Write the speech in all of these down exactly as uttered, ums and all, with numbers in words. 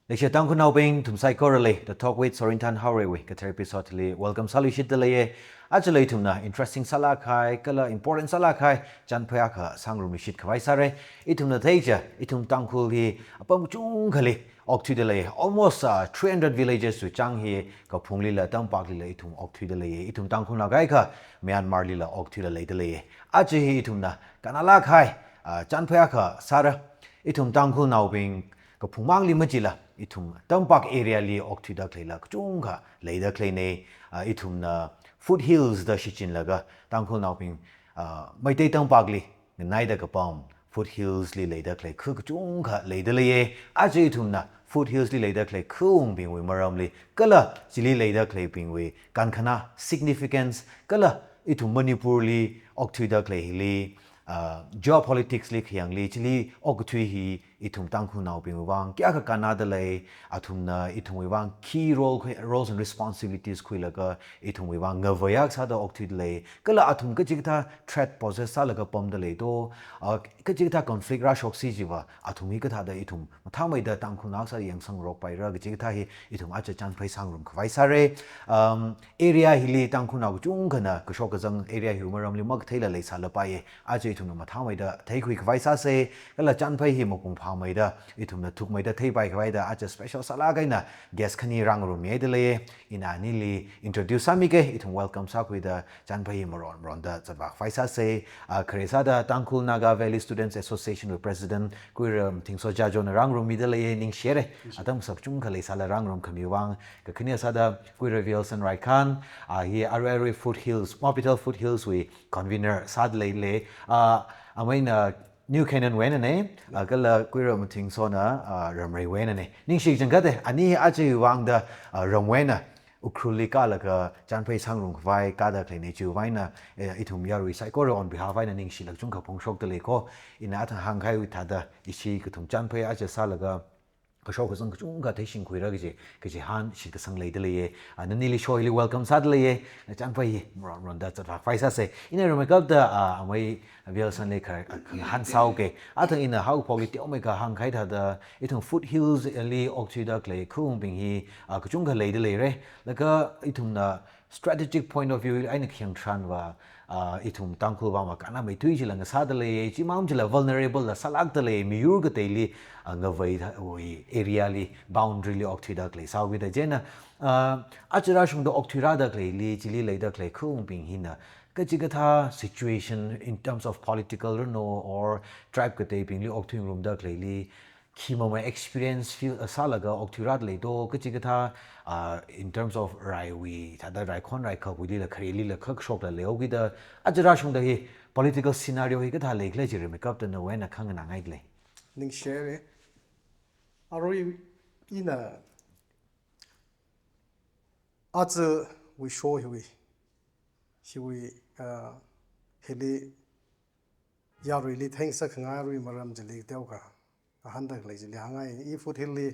Leishiya Tangkhulnaobing, nathum saikorali The Talk with Sorinthan Haorei wui kathar episode li welcome sāluishitda leiye. Ajala ithumna interesting sālāk kahai, kala important sālāk kahai chānphai akha sāngarumluishit khavai sāra. Ithumna theicha, ithum Tangkhul hi apam kachungkhali okthuida lei. Almost, uh, three hundred villages wui chang hi kaphunglila tampaklila ithum okthuida leiye. Ithum Tangkhulnao kaikha Myanmar lila okthuida leida leiye. Aja hi ithumna kannalāk kahai, uh, chānphai akha sāra. Ithum Tangkhulnaobing kaphungmangli machila, ithum tampak area li okthuida khaleila kachungkha leida khaleina. Uh, ithumna foothills da shichinlaga Tangkhulnaobing, uh, Meitei tampakli nganaida kapam foothills li leida khalei kha kachungkha leida leiye. Aja ithumna foothills li leida khalei khawungbingwui maramli, kala chili leida khaleibingwui kankhana, significance, kala ithum Manipur li okthuida khalei hili, uh, geopolitics li khayangli, chili okathui hi ithum Tangkhulnaobingwui vang kayākha kannada lei, athumna ithumwui vang key role khui, roles and responsibilities khuilaga ithumwui vang ngavai akha sāda okthuida lei, kala athum kachikathā threat possess sālaga pamda lei to, uh, kachikathā conflict rāshoksi chiva, athum hi kathāda ithum mathāmeida Tangkhulnao akha sāda yangsangrokpaira, kachikathā hi ithum aja chānphai sāngarum khavai sāra. Um, area hili Tangkhulnao kachungkhana kashok kazang area hiwui maramli makatheila leisālapaiye. Aja ithumna mathāmeida theikhui khavai sāsa, kala chānphai hi mapung phāmeida, ithumna thukmeida theipai khavaida, aja special sālāk eina guest khani rāngarummihaida leiye. Ina anili introduce sāmika, ithum welcome sākhuida chānphai hi maron maronda zatvā khavai sāsa. Ah, khare sāda Tangkhul Naga Valley Students Association wui President Kuira Mathingso Jajona rāngarummida leiye, ningshire. Atam sāp kachungkha leisāla rāngarumkhamiwui vang. Kakhane sāda Kuira Wilson Raikhan, ah, hi arui arui Foothills, Mapital Foothills wui convener sāda leile. Ah, amaina New Canaan wui einana, ah, kala Kuira Mathingsona, ah, Ramreiwui einana. Ningshi kachangkhatta, ani aja vangda, ah, ramwui eina Ukhrulli kālaga chānphai sāngarum khavai kāda khaleina, chiwui vang eina, eh, ithum yarui saikora on behalf eina ningshilāk kachungkha phongshokda lei ko. Ina athang hāngkahaiwui thāda, ishi kathum chānphai aja sālaga kashok kazang kachungkha theishingkhuira kaji, kachihān shitkasang leida leiye. Ah, nanili show hili welcome sāda leiye. Na chānphai hi maron maronda zatvā khavai sāsa. Ina rimeikapta, ah, amei Wilson li kha, khangahān sāuke. Athang ina haophokli teomeikha hāngkahai thāda, ithum Foothills li okthuida khalei khawungbing hi, ah, kachungkha leida leira. Laga ithumna strategic point of view eina khayang tharanva, ah, ithum Tangkhul vang makānna meithui chila ngasāda lei, chimang chila vulnerable la sālākda lei, miyur kateili, ah, ngavai thāwui area li, boundary li okthuida khalei sāhaokida. Chieina, ah, aja rāshungda okthuirāda khaleili, chili leida khalei khawungbing hina kachikathā situation in terms of political rano or tribe kateibingli okthuingarumda khaleili, khi mamai experience feel, uh, sālaga okthuirāda lei to, kachikathā, uh, in terms of raiwui, thāda raikhon raikhakwuilila, kharelila khakashokla leihaokida, aja rāshungda hi political scenario hi kathā leikhala chi rimeikapta nawui eina khanganāngaida lei. Ningshire. Arui ina ajawui show hiwui, hiwui, uh, hili yaruili theingasak khangairui maram chili teokha kahāngda khalei chili hāngngai. I Foothill li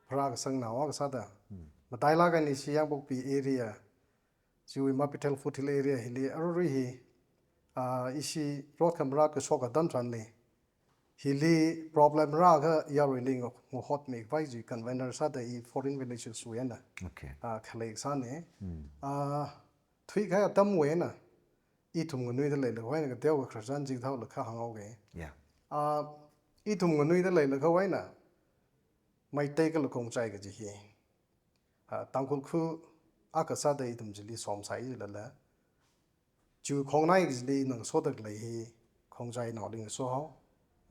pharākasang nao akha sāda. Hmm. Matailāk eina ishi Yangpokpi area, chiwui Mapital Foothill area hili aruirui hi, ah, ishi rot khamarāt kashok atam tharanli, hili problem rākha yaruili ngo-, ngohotmi khavai chi convener sāda i foreign villages wui eina, okay, ah, khalei sāna. Hmm. Ah, thuikahai atamwui eina ithum nganuida leilakha eina kateokha khararchan chithālakha hānghaoke. Yeah. Ah, ithum nganuida leilakha eina Meitei kala Khongjai kaji hi, ah, Tangkhul khu akha sāda ithum chili somsai lala, chi Khongnai kajili ngasoda khalei hi Khongjainaoli ngasohao,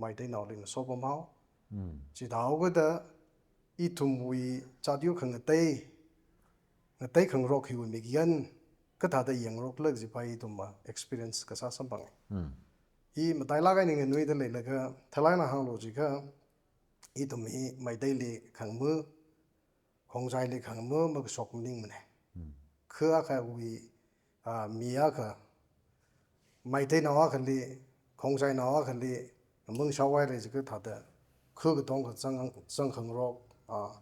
Meiteinaoli ngasopamhao. Hmm. Chithāhaokida ithumwui jat yur khangatei, ngatei khangarok hiwui mikyan kathāda yangngarokla kaji pa ithum ma experience kasā samphanga. Hmm. I matailāk eina nganuida leilakha, thālāk eina hānglu jiakha, ithum hi Meiteili khangama, Khongjaili khangama makashok maningmana. Hmm. Kha akhawui, ah, mi akha, Meiteinao akhali, Khongjainao akhali, mung shaohaira jiakha thāda, kha katong kazang, zang khangarok, ah,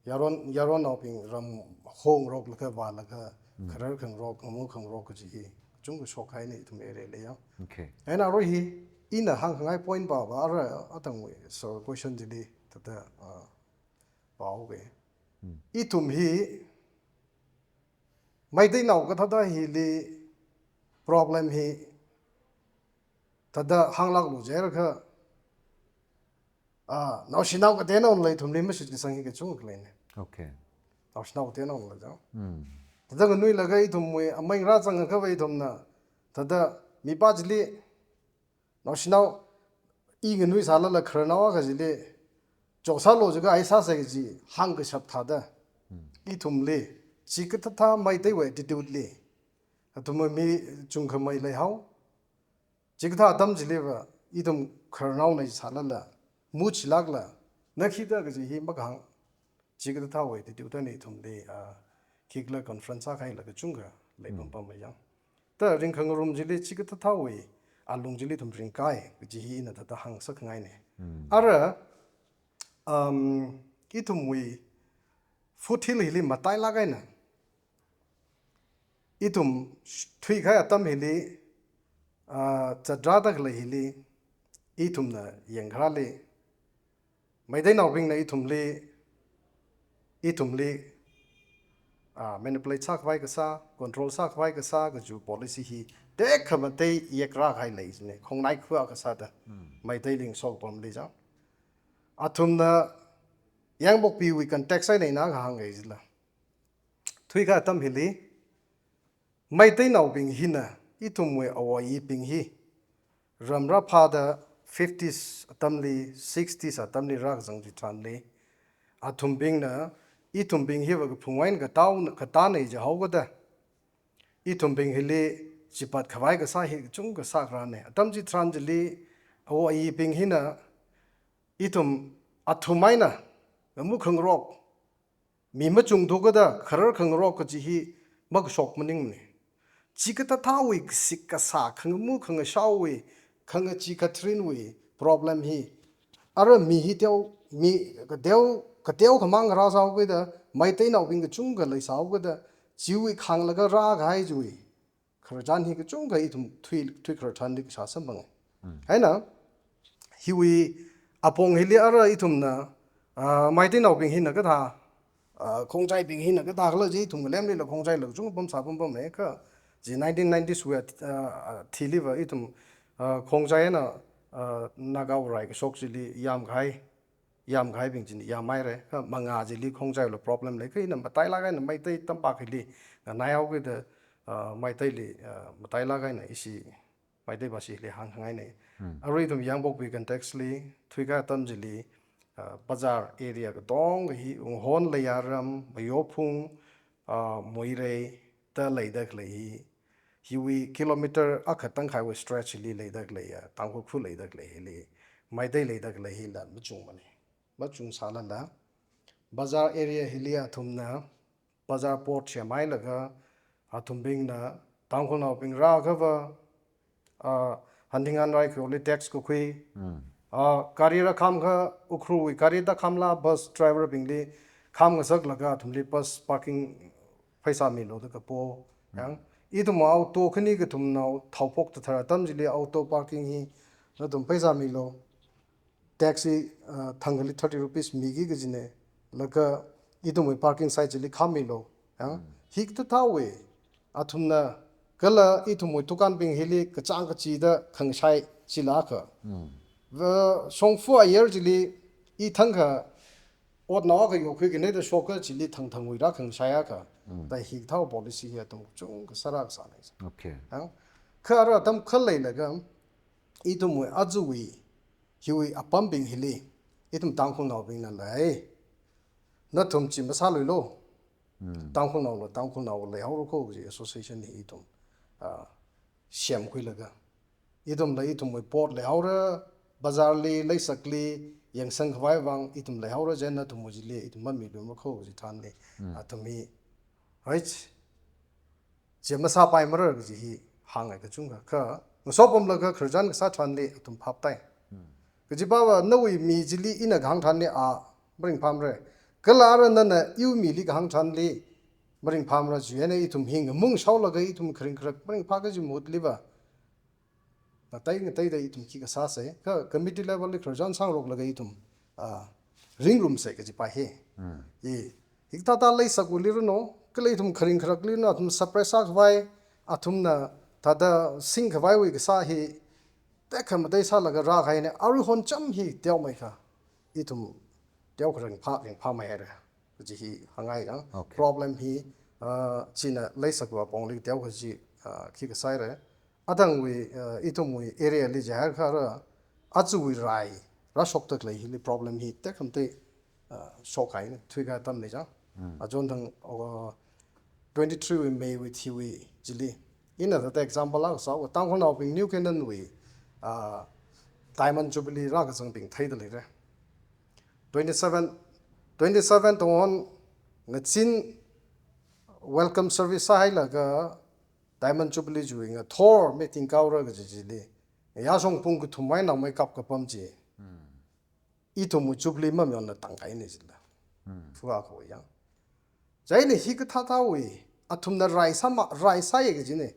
yaron, yaronnaobing ram hongaroklaga vālaga, hmm, kharar khangarok, ngama khangarok kaji hi, kachungkha shokhaina ithum area li ya. Okay. Eina arui hi, ina hāngkhangai point pa va, ara atangwui, so question chili, thāda, ah, pao ke. Ithum hi Meiteinao kathāda hili problem hi thāda hānglāklu jiakha, ah, naoshinao kateonaola ithumli mashitkasang hi kachungkha leina. Okay. Naoshinao kateonaola jang. Thāda nganuilaga ithumwui amei ngarā zangakha va ithumna thāda mipā chili naoshinao, i nganuisālala khararnao akha chili, choksālu jiakha ai sāsa kaji hāngkashap thāda. Ithumli, chikathāthā Meiteiwui attitude li, athumwui mi chungkhamei leihao. Chikathā atam chiliva, ithum khararnaona sālala, muchilākla, na khida kaji hi makahāng. Chikathāthāwui attitude na ithumli, ah, khikhala conference akha hila kachungkha leipam pam mayang. Thāda ringkhangarum chili chikathāthāwui alung chili ithum ringkai, kaji hi ina thāda hāngsakngaina. Ara, um, ithumwui foothill hili matailāk eina, ithum thuikahai atam hili, ah, zatrāda khalei hili, ithumna yangkharāli, Meiteinaobingna ithumli, ithumli, ah, manipulate sākhavai kasā, control sākhavai kasā, kaji policy hi tekhamatei yakrākahai lei jina, khongnai khuwa kasāda, Meiteili ngasopamli jang. Athumna Yangpokpiwui context eina ina kahāng kahai chila, thuikahai atam hili, Meiteinaobing hina, ithumwui āwo āyibing hi, ramrā phāda fifties atamli, sixties atamli rākazang chitharanli, athumbingna, ithumbing hiva kaphungwui eina katao, katāna jihaokida, ithumbing hili chipat khavai kasā hi kachungkha sākharāna. Atam chitharan chili, āwo āyibing hina, ithum athum eina, ngamu khangarok, mi machungthukida kharar khangarok kaji hi makashok maningmana. Chikathāthāwui kasik kasā, khangamu khangashāwui, khangachee khatharinwui problem hi, ara mi hi teo, mi kateo, kateo khamang rāsāhaokida, Meiteinaobing kachungkha leisāhaokida, chiwui khānglaga rākahai chiwui khararchan hi kachungkha ithum thui, thui khararchanli kashā samphanga. Eina, hiwui apong hili ara ithumna, ah, Meiteinaobing hina kathā, ah, Khongjaibing hina kathā khala chi ithum ngalemlila Khongjaila kachungkha pamsā pampamna kha, chi nineteen nineties wui, ah, ah, thiliva ithum, ah, Khongjai eina, ah, Nagawui rai kashok chili yamkahai, yamkahaibing china yamhaira, kha mangā chili Khongjaila problem lei, kha ina matailāk eina Meitei tampak hili nganaihaokida, ah, Meiteili, ah, matailāk eina ishi Meitei bashili hāngkhangaina. Arui ithum Yangpokpi context li, thuikahai atam chili, ah, bazar area katonga hi, Wunghon, Leiyaram, Mayophung, ah, Moirei da leida khalei hi, hiwui kilometer akha tangkhaiwui stretch li leida khaleiya, Tangkhul khu leida khalei hili, Meitei leida khalei hila machungmana. Machungsālala, bazar area hili athumna, bazar board semhailaga, athumbingna, Tangkhulnaobing rāakhava, ah, Hantingan rai kayoli tax kakhui, ah, gari rākhamkha, Ukhrulwui gari tākhamla, bus driver bingli khamngasaklaga, athumli bus parking pheisā milu da kapo. Yang, ithum auto khani kathumnao thao phokta thar atam chili auto parking hi, nathum pheisā milu. Tax hi, ah, thangkhali thirty rupees miki kajina, laga ithumwui parking site chili khammilu. Yang, hikathāthāwui, athumna, kala ithumwui dukanbing hili kachāng kachida khangashai chila kha. Va shongfa ayar chili, i thangkha, otnao akha yokhui khanei da shoka chili thangthangwui rākhangashai akha. Da hikathāwui policy hi athum kachungkha sāra kasāna. Okay. Yang, kha ara atam khaleilaga, ithumwui aruiwui, hiwui apambing hili, ithum Tangkhulnaobingna lei. Nathum chi masāluilu. Tangkhulnaola, Tangkhulnao leihaora kho kaji association hi ithum, ah, semkhuilaga. Ithumla ithumwui board leihaora, bazar li, leisakli, yangsang khavai vang, ithum leihaora, chieina nathumwui chili, ithum mamiluimara kho kaji tharanli. Athum hi, right? Chi masāpaimara kaji hi hāngngai kachungkha. Kha, ngasopamlaga khararchan kasā tharanli athum phaptai. Kajipava nawui mi chili ina kahāng tharanli a maringphāmara. Kala ara nana iwui mili kahāng tharanli maringphāmara, chieina ithum hi ngamungshaolaga ithum kharing kharak maringphā kaji mahutliva, ngatei ngateida ithum khi kasāsa, kha committee level li khararchan sāngaroklaga ithum, ah, ringrumsa kajipa hi. I, hikathāda leisakli ranu, kala ithum kharing kharakli ranu, athum suppress sākhavai, athumna thāda singkhavaiwui kasā hi, tekhamatei sālaga rākahaina, aruihon chām hi teomeikha, ithum teokha ringphā, ringphāmeihaira kaji hi hāngngai ya. Okay. Problem hi, uh, china leisakva pongli teokha chi, uh, khikha sāhaira. Athangwui, uh, ithumwui area li jihaikha ra, aruiwui rai, rāshokda khalei hili problem hi tekhamatei, uh, shokkahaina, thuikahai atamli chang. Achon thang, uh, twenty-three wui May wui thiwui chili. Ina thāda example akha sāva, Tangkhulnaobing New Canaan wui, uh, Diamond Jubilee rākazangbing theida leira. Twenty-seven, twenty-seven tongwon ngazin welcome service sāhailaga Diamond Jubilee chiwui ngathor meeting kaora kaji chili, yāshong pung kathum mai nangmai kap kapam chi, ithumwui Jubilee mamyonna tangkahaina chila. Phuwa ko yang. Chieina hikathāthāwui, athumna rai sāma, rai sāya kajina.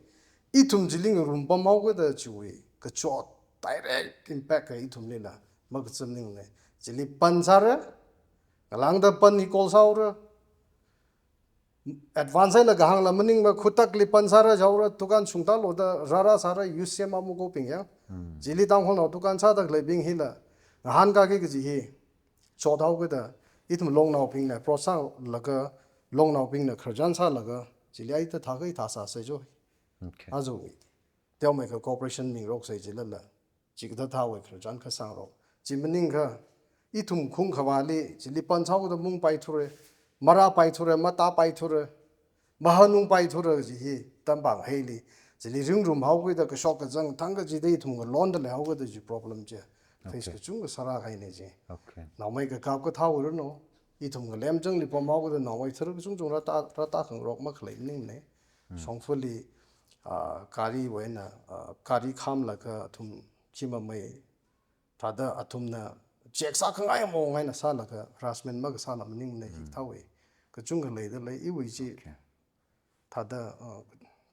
Ithum chili ngarum pamhaokada chiwui kachot direct impact kha ithumlila makazam maningmana. Chili pan sāra, ngalāngda pan hi call sāhaora. Advance eina kahāngla maningma, khutakli pan sāra jihaora, dukan shungtāloda rāra sāra, U C M amukobing ya. Chili Tangkhulnao dukan sāda khaleibing hila ngahānkāki kaji hi chothaokada, ithum longnaobingna approach sālaga, longnaobingna khararchan sālaga, chili aita thākha hithā sāsa jo. Okay. Aja teomeikha cooperation mingaroksei jilala, chikathāthāwui khararchan kha sāngarok. Chi maningakha, ithum khungkhavāli, chili pan sāhaoda mungpaithura, marāpaithura, matāpaithura, mahanungpaithura kaji hi tamvang haili. Chili ringrumhaokida kashok kazang thang kachida ithum ngalonda leihaokada chi problem chi face, okay, kachungkha sārākahaina chi. Okay. Nangmai kakap kathāwui ranu, ithum ngalem changli pamhaokada nangmai tharu kachungchung rātā, rātā khangarok makhalei maningmana. Shongfali, ah, gariwui eina, ah, gari khamlaga athum khimamei, thāda athumna check sākhangai mong eina sālaga harassment makasāla maningmana hikathāwui. Kachungkha leida lei, iwui chi. Okay. Thāda, uh,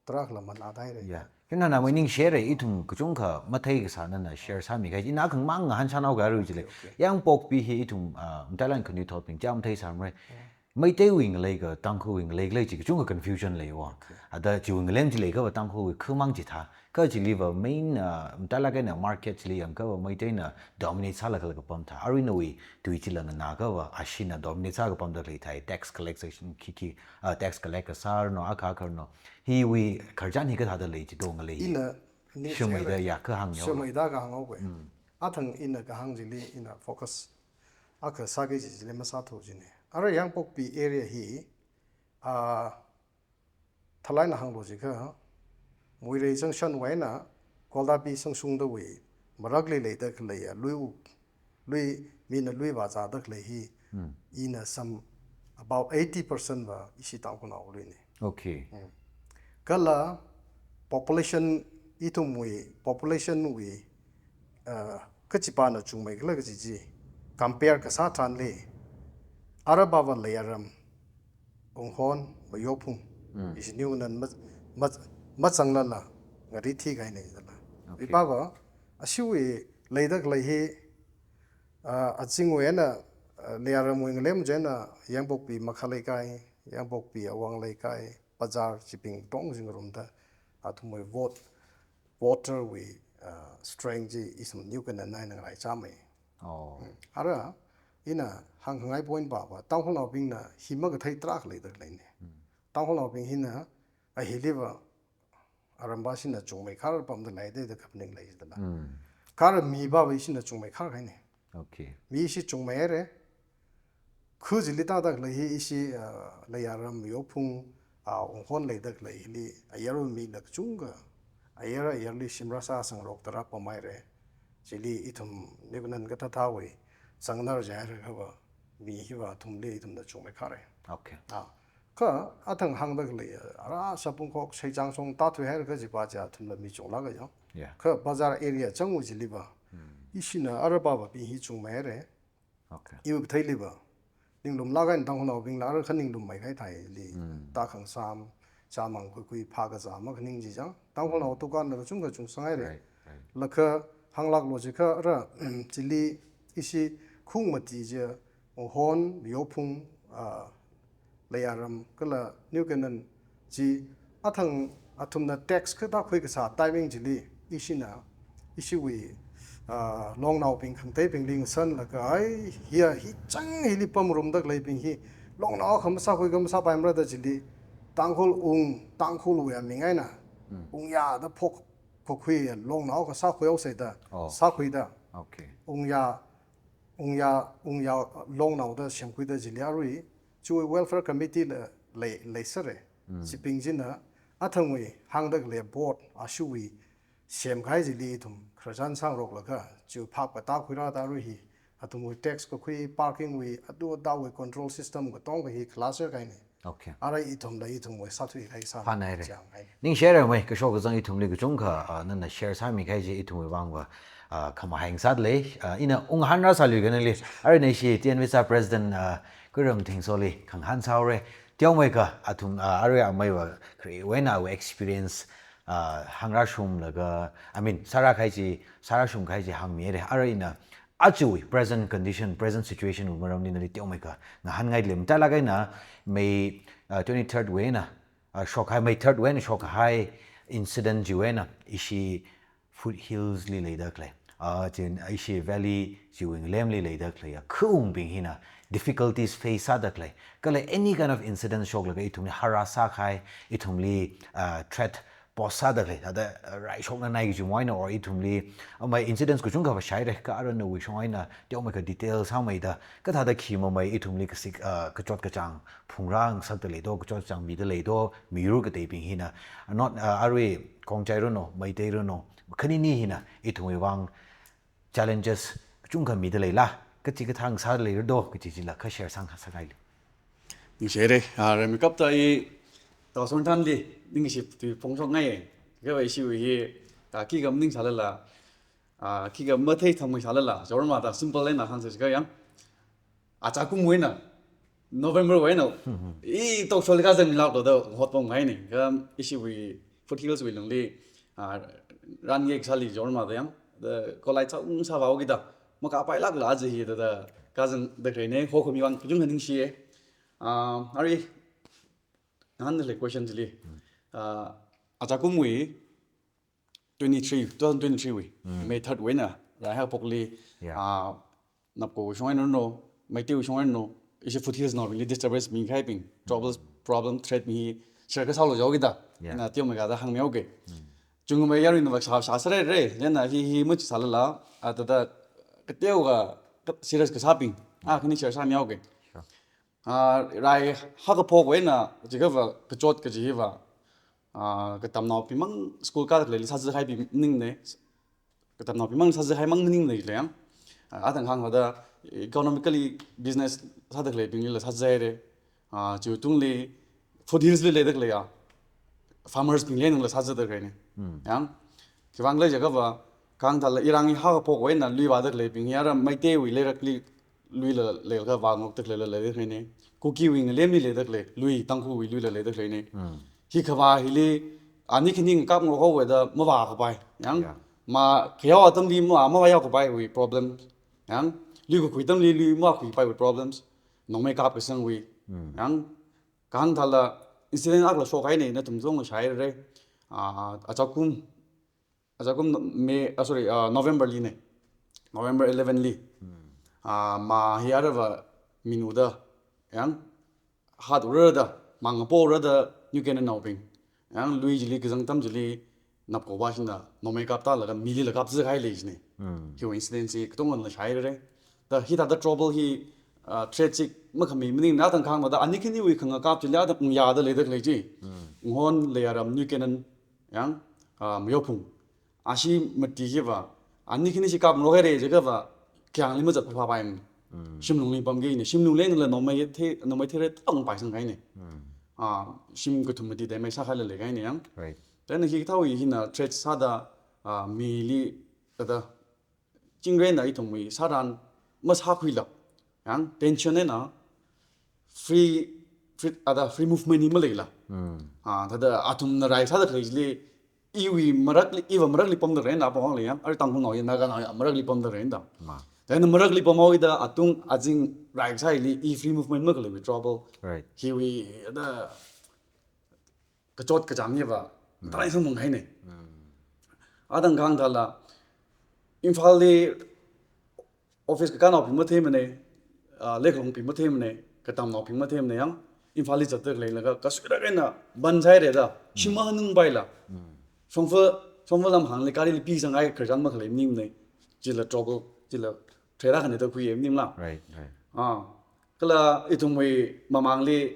tarākhala manāda haira. Ya. Chieina nana mai ningshihaira, ithum kachungkha mathei kasā nana share sāmikahai. Ina khamang ngahān sānao karu chili. Okay, okay. Yangpokpi hi ithum, uh, matailak khanuithotbing chām mathei sāmara. Yeah. Meiteiwui ngalei ka Tangkhulwui ngalei khalei chi kachungkha confusion leiya. Okay. Ada chiwui ngalem chi leiakhava Tangkhulwui khamang chithā. Kha chiliva main, uh, matailak eina market chili yangkhava Meiteina dominate sālaga khalei kapam thā. Arui nawui tui chila nganākhava, ashina dominate sākapamda khalei thai, tax collection khikhi, uh, tax collect kasā ranu, akha akha ranu. Hiwui khararchan hi kathāda lei chi do ngalei hi. Ina ningshihaira. Shumeida ya kahāng yo. Shumeida kahāng haowa. Mm. Athang ina kahāng chili ina focus akha sāki kaji chili masāthu jina. Ara Yangpokpi area hi, ah, thalaina hānglu jiakha, Muirei Junction wui eina Goldabi Sangshungdawui marakli leida khaleiya, lui u, lui, mina lui vāzāda khalei hi, Hmm. ina some about eighty percent va ishi Tangkhulnao luina. Okay. Hmm. Kala population, ithumwui population wui, uh, kachipāna chungmeikhala kaji chi compare kasā tharanli, arabava Leiyaram, Wunghon, Mayophung, Mm. ishi New Canaan ma-, ma-, mazanglala, ngari thikahaina jilala. Okay. Ipava, ashiwui leida khalei hi, ah, azingwui eina, ah, Leiyaramwui ngalem chieina, Yangpokpi Makha Leikai, Yangpokpi Awang Leikai, Bazar chibing tongzing ngarumda, athumwui vote, voter wui, ah, strength chi ithum New Canaan eina ngaraichāmei. Oh. Ara, ina hāngkhangai point pava, Tangkhulnaobingna hi makathei tarākha leida khaleina. Mm. Tangkhulnaobing hina, ahiliva, aramba shina chungmeikhar pamda leida da kaphaning leidala. Mm. Kha ara mipava ishina chungmeikhar kahaina. Okay. Mi ishi chungmeihaira. Kha chili tāda khalei hi ishi, ah, Leiyaram, Mayophung, ah, Wunghon leida khalei hili, ayarwui mina kachungkha, ayar ayarli shim rāsā sangrokda rāpamhaira. Chili ithum New Canaan kathāthāwui, zangnar jihairakhava, mi hiva athumli ithumna chungmeikhara. Okay. Ah, kha athang hāngda khalei, ara Shapungkhok, Seichangshong tāthuihaira kajiva chi athumla mi chunglāka jang. Yeah. Kha Bazar area changwui chiliva, Hmm. ishina arabava bing hi chungmeihaira. Okay. Iwui katheiliva, ninglumlāk eina Tangkhulnaobingla ara kha ninglummeikahai thāili, Mm. tākhangsam, chāmang kuikui phākazā makhaning chi chang. Tangkhulnao tukānla kachungkha chungsanghaira. Right, right. Laga hānglāklu jiakha ara, chili ishi khung mati chi, Wunghon, Mayophung, ah, Leiyaram kala New Canaan chi athang athumna tax katākhui kasā timing chili ishina, ishiwui, ah, longnaobing khangateibingli ngasanlaga, ai, hiya, hi chang hili pamrumda khaleibing hi longnao akha masākhui akha masāpaimara da chili Tangkhul Ung, Tangkhulwui aming eina, Ungya da phok, phokhui longnao akha sākhuihaosa da, Oh. sākhuida. Okay. Ungya, Ungya, Ungya longnao da semkhuida chili arui, chiwui welfare committee la lei, leisera. Chibing china athangwui hāngda khalei board ashiwui semkahai chili ithum khararchan sāngaroklaga, chiwui phap katākhuira da arui hi, athumwui tax kakhui, parking wui, adu adawui control system katonga hi khalasser kahaina. Okay. Arui ithumla ithumwui sāthuikahai sā. Phānāhaira. Chāngai. Ningshihaira mei, kashok kazang ithumli kachungkha, ah, nana share sāmikahai chi ithumwui vangva, ah, khamahai ngasāda lei, ah, ina unghan rāsāluika nali, arui ishi T N V S A President, ah, Kuiram Thingsolli khangahān sāhaora, teomeikha athum, ah, arui ameiva kharewui eina awui experience, ah, hāngrāshunglaga, I mean, sārākahai chi, sārāshungkahai chi hāngmihaira, arui ina, ajawui present condition, present situation wui maramli nali teomeikha ngahānngaida lei. Matailāk eina May, uh, twenty-third wui eina, uh, shokkahai, May third wui eina shokkahai incident chiwui eina ishi foothills li leida khalei, uh, chin ishi valley chiwui ngalemli leida khalei, uh, khaungbing hina difficulties face sāda khalei, kala any kind of incident shoklaga ithumli harass sākahai, ithumli, uh, threat pose sāda khalei, thāda, uh, raishoknanai kaji mawui eina or ithumli, amei incidents kachungkha vāshaira, kha arui nawui shong eina teomeikha detail sāmeida, kathāda khi mamei ithumli kasik, uh, kachot kachāng phungrā ngasakda leido, kachot kachāng mida leido, miyur kateibing hina, not, uh, arui Khongjai ranu, Meitei ranu, khanini hina ithumwui vang challenges kachungkha mida leila, kachikathā ngasāda leirado, kaji chila kha share sāng, sāngaili. Ningshihaira, ah, rimeikapta i Tao Songthanli ningshi tui phongshokngai. Kha ishiwui hi, ah, khikha maningsālala, ah, khikha matheithangmeisālala, jorma da simple eina hāngsa chiakha yang. Achakumwui eina, November wui eina, i talk show li kazang milaoda hotpamhaina. Kha ishiwui foothills wui lungli, ah, rānge kasāli jorma da yang, da collide sāung sāvāhaokida, makāpailākla aja hi da, da kazangda khaleina, hokhami vang kachungkha ningshiya. Ah, arui, ngahānda khalei question chili. Ah, achakumwui twenty-three, two thousand twenty-three wui, May third wui eina, rai haophokli, Yeah. ah, Napko shong eina ranu, Meitei shong eina ranu, ishi foothills naobingli disturbance mikahaibing, troubles, problem, threat mi share kasālu jihaokida, Yeah. ina teomeikha da hāngmihaoga. Chungmei yarui nava shā, shāserhaira, chieina hi, hi machi sālala, ah, thāda, kateokha, ka-, serious kasābing, ah, khani share sāmihaoga. Sure. Ah, rai haokaphok wui eina, chiakhava, kachot kaji hiva, ah, katamnaobing mang school kāda khaleili sāzāhaibing maningna, katamnaobing mang sāzāhaimang maningna lei yang. Ah, athang hāngda economically business sāda khaleibinglila sāzāhaira. Ah, chiwui tungli foothills li leida khaleiya farmers bingli eina la sāzāda khaleina. Yang, khiwuivang khala jiakhava, kahāng thāla irangi haokaphok wui eina lui vāda khaleibing hi ara Meiteiwui leirakli luila leilakha vāngokda khaleila leida khaleina. Kukiwui ngalemli leida khalei, lui Tangkhulwui luila leida khaleina. Hi khavā hili, ani khani ngakapngarok haowa da mavākapai. Yang, Yeah. ma khayao atamli ma, mavāyaokapaiwui problem. Yang, lui kakhui atamli lui mavākhuipaiwui problems. Nongmei kap kasangwui. Yang, kahāng thāla incident akha la shokhaina, nathum zong shāhaira. Ah, achakum, achakum May, ah, sorry, ah, November lina. November eleven li. Ah, ma hi arava minuda, yang, hatrada, mangaporada, New Canaan naobing. Yang, lui chili kazang atam chili, Napko vāshina, nongmei kaptālaga, milila kapzākahai lei jina. Hiwui incident chi katongana shāhaira. Da hithāda trouble hi, ah, threat chi makhami maningna athang kahāngda, ani khaniwui khangakap chili athang Ungya da leida khalei chi. Unghon, Leiyaram, New Canaan, yang, ah, Mayophung. Ashi mati hiva, ani khani chi kapngarok haira jiakhava, khayāngli mazat phāphāpaimana. Shimlungli pamkina, shimlungli einala nongmei thei, nongmei theira tongpaisangkahaina. Ah, shim kathum mati damage sākhailala kahaina yang. Right. Then hikathāwui hina threat sāda, ah, mili, thāda, chingri eina ithumwui sāran masākhuila. Yang, tension eina, free, free, thāda, free movement hi maleila. Ah, thāda, athumna rai sāda khalei chili, iwui marakli, iva marakli pamda khaleina, apong le yang, arui Tangkhulnao hi, Naganaoya marakli pamda khaleina da. Ma. Then marakli pamhaoda atung azing rai kasā hili i free movement makhalei trouble. Right. Hiwui da kachot kachāng hiva, mm, tarai samphang haine. Mm. Adang kang thala, Imphal li office kakānaobing matheimane, ah, leikhalongbing matheimane, katamnaobing matheimane yang, Imphal li zatda khaleilaga, kasuira kaina, ban saire da, mm, shim mahanungpaila. Mm. Shongfa, shongfa lamhāngli gari li pisang ai kharjan makhalei maningmane, chila trouble, chila threira khane da khuiye maningla. Right, right. Ah, kala ithumwui mamangli,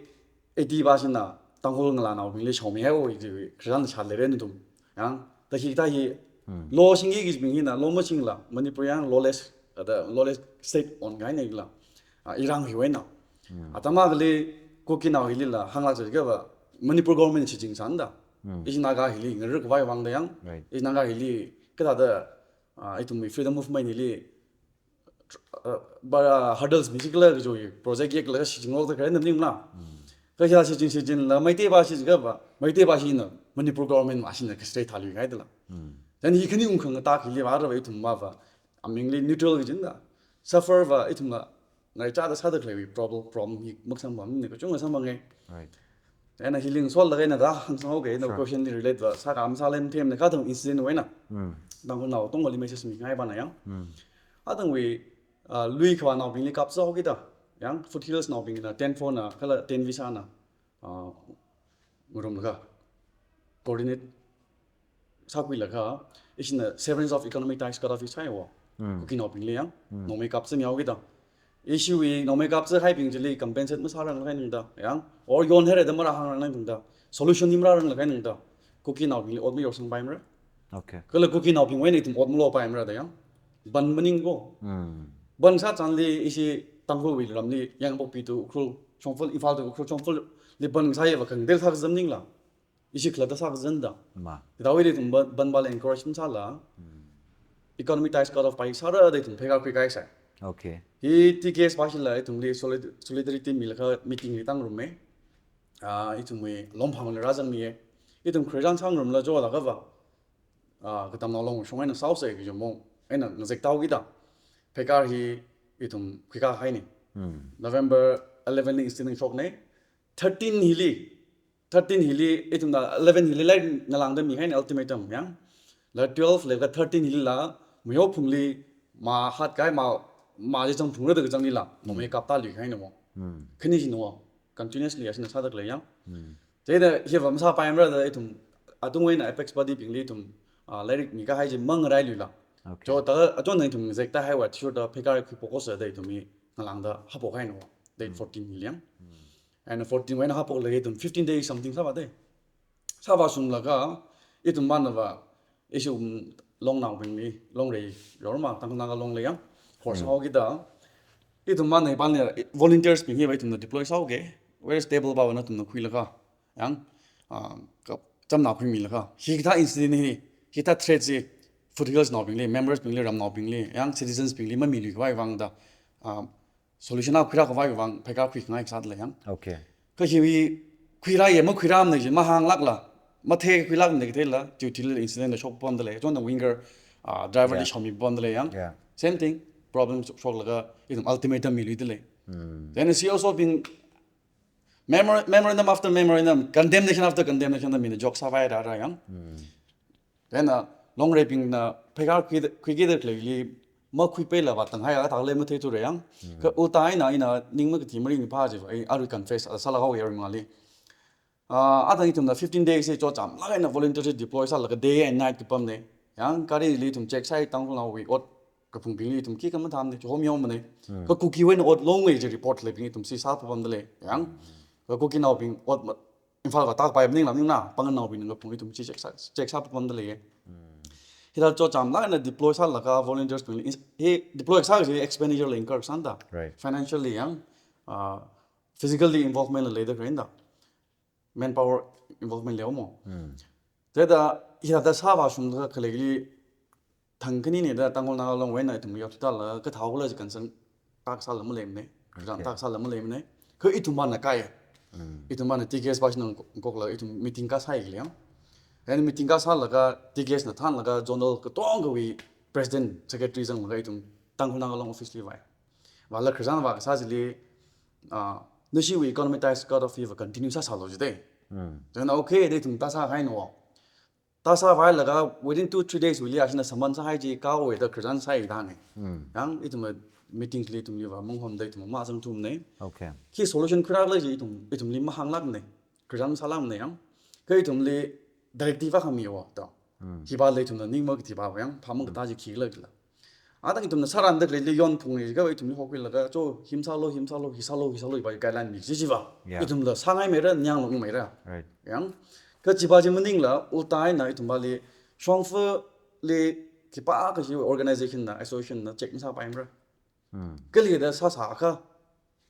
eighty percent na Tangkhul ngalānaobingli shaomi hai o, iti kharjan shat leire nathum. Yang, ta hi, ta hi, hmm, law singki kibing hina, law masingla, Manipur yang lawless, ada lawless state on kahaina la. Ah, Irang hiwui eina. Hmm. Atam akhali Kukinao hilila, hānglak chikha va, Manipur government shiching sānda. Hmm. Ishi Naga hili, ngarik vai vang da yang. Right. Ishi Naga hili, kathāda, ah, ithumwui freedom movement hili, uh, ba, hurdles mi chikla kajiwui project yeklaga shichinglokda khalei maningla. Mm. Kha hiya shiching shichinla Meitei va shichikha va, Meitei va hina Manipur government va hina kastre thālui kahaidala. Mm. Then hi khani ungkhang atak hili va ra va ithum va va, amingli neutral kajinda. Suffer va ithumla ngaichāda sāda khaleiwui problem, problem hi makasāmane, kachungkha samphanga. Right. Eina healing sol laga eina da hāngsanghaoke, eina, sure, question li relate va, sākam sālem them na kathang incident wui eina. Mm. Tangkhulnao tongkhali message mingai pana yang. Mm. Adangwui, ah, lui khavānaobingli kapsāhaoki da. Yang foothills naobingna, ten four na, kala ten visa na, ah, ngarumlaga coordinate sākhuilaga, ishina severance of economic ties cut off hi sāi wo. Mm. Kukinaobingli yang, mm, nongmei kapsāmihaoki da. Ishiwui nongmei kapsāhaibing chili compensate masārang laga ningda, yang, or yon haire da marāhāngrang laga ningda, solution hi marārang laga ningda, Kukinaobingli ot mayorsangpaimara. Okay. Kala Kukinaobingwui eina ithum ot malopaimara da yang. Ban maning ko. Mm. Ban sā changli ishi Tangkhulwui ramli, Kangpokpi to Ukhrul, Shongfel, Imphal to Ukhrul, Shongfel li ban sāya va khangateida sākazam maningla. Ishi khalatta sākazanda. Ma. Hithāwuili ithum ban, ban bala encourage masāla. Hmm. Economic ties cut off pai sāra da ithum pheikar khuikahai sai. Okay. Hi T K S va shila ithumli solid-, solidarity milaga meeting li tangrummi. Ah, ithumwui Longphangli rāzangmiya. Ithum kharjan sāngarumla jolaga va. Ah, katamnao Longshong eina sāhaosei kaji mong eina ngazektahaoki da. Pheikar hi ithum khuikahaine. Hmm. November eleven li incident shokne. Thirteen hili, thirteen hili, ithumna eleven hili lairik ngalāngda mihaine ultimatum yang. La twelve leikha thirteen hilila, muyo phungli, ma hatkahai ma, ma chi chang phungra da kachang lila, nongmei kaptālui kahaina mo. Hmm. Khani hina mo, continuously ashina sāda khalei yang. Hmm. Chieina hiva masāpaimara da ithum, atungwui eina apex body bingli ithum, ah, lairik mikahai chi mangarailuila. Okay. Cho ta, achon na ithum ngazektāhaiwui athishurda pheikar khuiphokhaosa da ithum hi ngalāngda haphokhaina mo. Date, hmm, fourteen hili yang. Hmm. And fourteen wui eina haphokla ithum fifteen days something sāvāde. Sāvāshunglaga, ithum mana va, ishi, um, Longnaobingli, Longrei, yorma, Tangkhul Naga Long li yang, force, mm, haoki da. Ithum mana hi pānli, volunteers bing hiva ithumna deploy sāhaoke. Whereas table va va nathumna khuilaga, yang, ah, kachāmna khuimilaga. Hikathā incident hi, hikathā threat chi, foothills naobingli, members bingli, ramnaobingli, yang citizens bingli mamilui khavai vang da, ah, solution akha khuirā khavai vang, pheikar khuikhangai kasā lei yang. Okay. Kha hiwui khuirāya, makhuirāmana chi mahānglākla, matheikhuilākmana katheila, duty li incident la shokpamda lei. Chon na winger, ah, driver, yeah, li shaomi pamda lei yang. Yeah. Same thing, problem shok-, shoklaga, ithum ultimatum miluida lei. Hmm. Then C S O bing, memor-, memorandum after memorandum, condemnation after condemnation da mina jok sāvai rāra yang. Hmm. Then, uh, Longreibingna pheikar khuida, khuikida khaleili, makhuipaila va tanghai athak lei matheithura yang. Mm. Kha ulta eina, ina ning makathi maringphā chi, ai, arui confess, uh, sālaga haoya aruimali. Uh, athang ithumna fifteen days hi chotchāmlāk eina volunteer deploy sālaga day and night kapamne. Yang gari li ithum check sāi Tangkhulnaowui ot kaphungbingli ithum khikha mathāmane, chihomyomane. Mm. Kha Kukiwui eina ot longe chi report leibing ithum si sāpapamda lei. Yang. Mm. Kha Kukinaobing ot ma-, Imphal va tākpai maningla maningna, panganaobingna kaphung ithum chi check sā, check sāpapamda lei. Hmm. Hithāda chotchāmlāk eina deploy sālaga volunteers bingli, hi deploy sā kaji expenditure la incur sānda. Right. Financially yang, ah, physically involvement la leida khalei da. Manpower involvement lei mo. Hmm. Thāda, hithāda sāvāshungda khaleili, thang khanina da Tangkhul Naga Long wui eina ithum yaothuda la kathāhaola chi concern tākasāla maleimane. Kazang, okay, tākasāla maleimane. Kha ithum mana kai. Mm. Ithum mana T K S va shina ngok-, ngokla ithum meeting kasāi kali yang. Then meeting kasālaga T K S na thānlaga zonal katongawui president, secretary zanglaga ithum Tangkhul Naga Long office li vāi. Vālaga khararchan vākasā chili, ah, nashiwui economy ties cut off hiva continue sāsālu jidei. Then okay, da ithum tāsāhaina. Tāsāvālaga within two, three days wuili ashina summon sāhai chi kaowe da khararchan sāi da hānge. Yang ithum meetings li ithumli vāmahomda ithum mazangthumne. Okay. Khi solution khuirākhala chi ithum, ithumli mahānglākne. Khararchan sālākne yang. Kha ithumli directive akha miwo da. Hiva lei ithumna ning makathi va yang, phāmang katā chi khikhala khala. Atang ithumna sāranda khalei li yonphungi, kha ithumli hokhuilaga, cho, hi masālu, hi masālu, hi sālu, hi sālu, hiva guideline mi, chi chiva. Yeah. Ithumla sāngaimeira, nyanglu ungmeira. Right. Yang, kha chiva chi maningla, ulta eina ithumvali, shongfali, khipākha chi organization na, association na, check masāpaimara. Khalida sāsākha,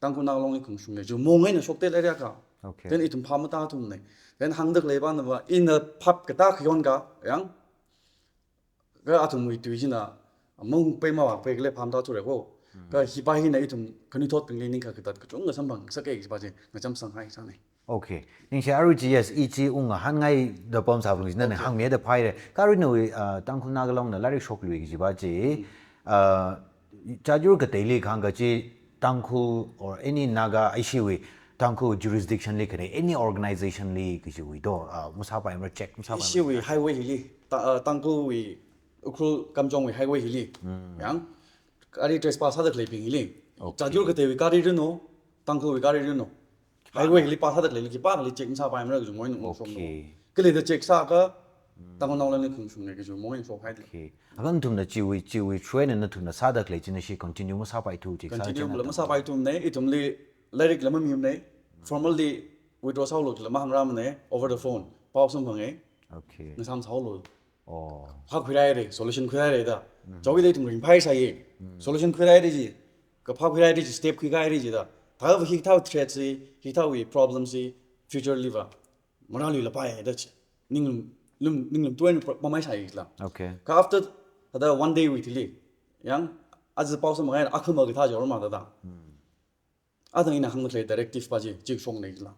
Tangkhul Naga Long li khangashung lei, chi mong eina shokte lei riaka. Okay. Then ithum phap matāthumne. Then hāngda khalei pānava, ina phap katā khayon ka, yang, kha athumwui tui china, mong pei mavāpei khalei phap matāthura ko. Kha hiva hina ithum khanuithotbingli ningkha katat kachungkha samphang sāke kajiva chi ngacham sanghai sāne. Okay. Ningshi arui chi, yes, i chi ungahānngaida pamsāphalung china, okay, hāngmida phaire. Kha arui nawui, uh, Tangkhul Naga Long na lairik shokluiki kajiva chi, uh, Chajur kateili kahāng kachi Tangkhul or any Naga ishiwui Tangkhul jurisdiction li khare any organization li kachiwui do, ah, masāpaimara, check masāpaimara. Ishiwui highway hili, ta-, ah, Tangkhulwui Ukhrul Kamjongwui highway hili. Yang, gari trespass sāda khaleibing hili. Okay. Chajur kateiwui gari rino, Tangkhulwui gari rino. Highway hili pass sāda khalei, khipākhali check masāpaimara kaji moin ungshom. Okay. Khalida check sākha, Tangkhul Naga Long li khangashungne kaji moin shokhaide. Okay. Akha nathumna chiwui, chiwui through eina nathumna sāda khalei china shi continue masāpaithu, check sā continue china la masāpaithumne, ithumli lairikla mamimane, formally withdraw sālu chila mahāngrāmane, over the phone, pao samphange. Okay. Ngasam sālu. Oh. Phap khuihaire, solution khuihaire da. Chowida ithum ringphai sāye. Solution khuihaire ji. Kaphap khuihaire ji, step khuihaire ji da. Thāva hikathā threat si, hikathāwui problem si, future liva. Marāluilapai da chi. Ninglum, lum, ninglum tuin pro-, pamai sāi la. Okay. Kha after, thāda one day wui thili. Yang, aja pao samphangai, akhama kathā jorma da da. Athang ina hāngda khalei directive va chi, chi shokne khala.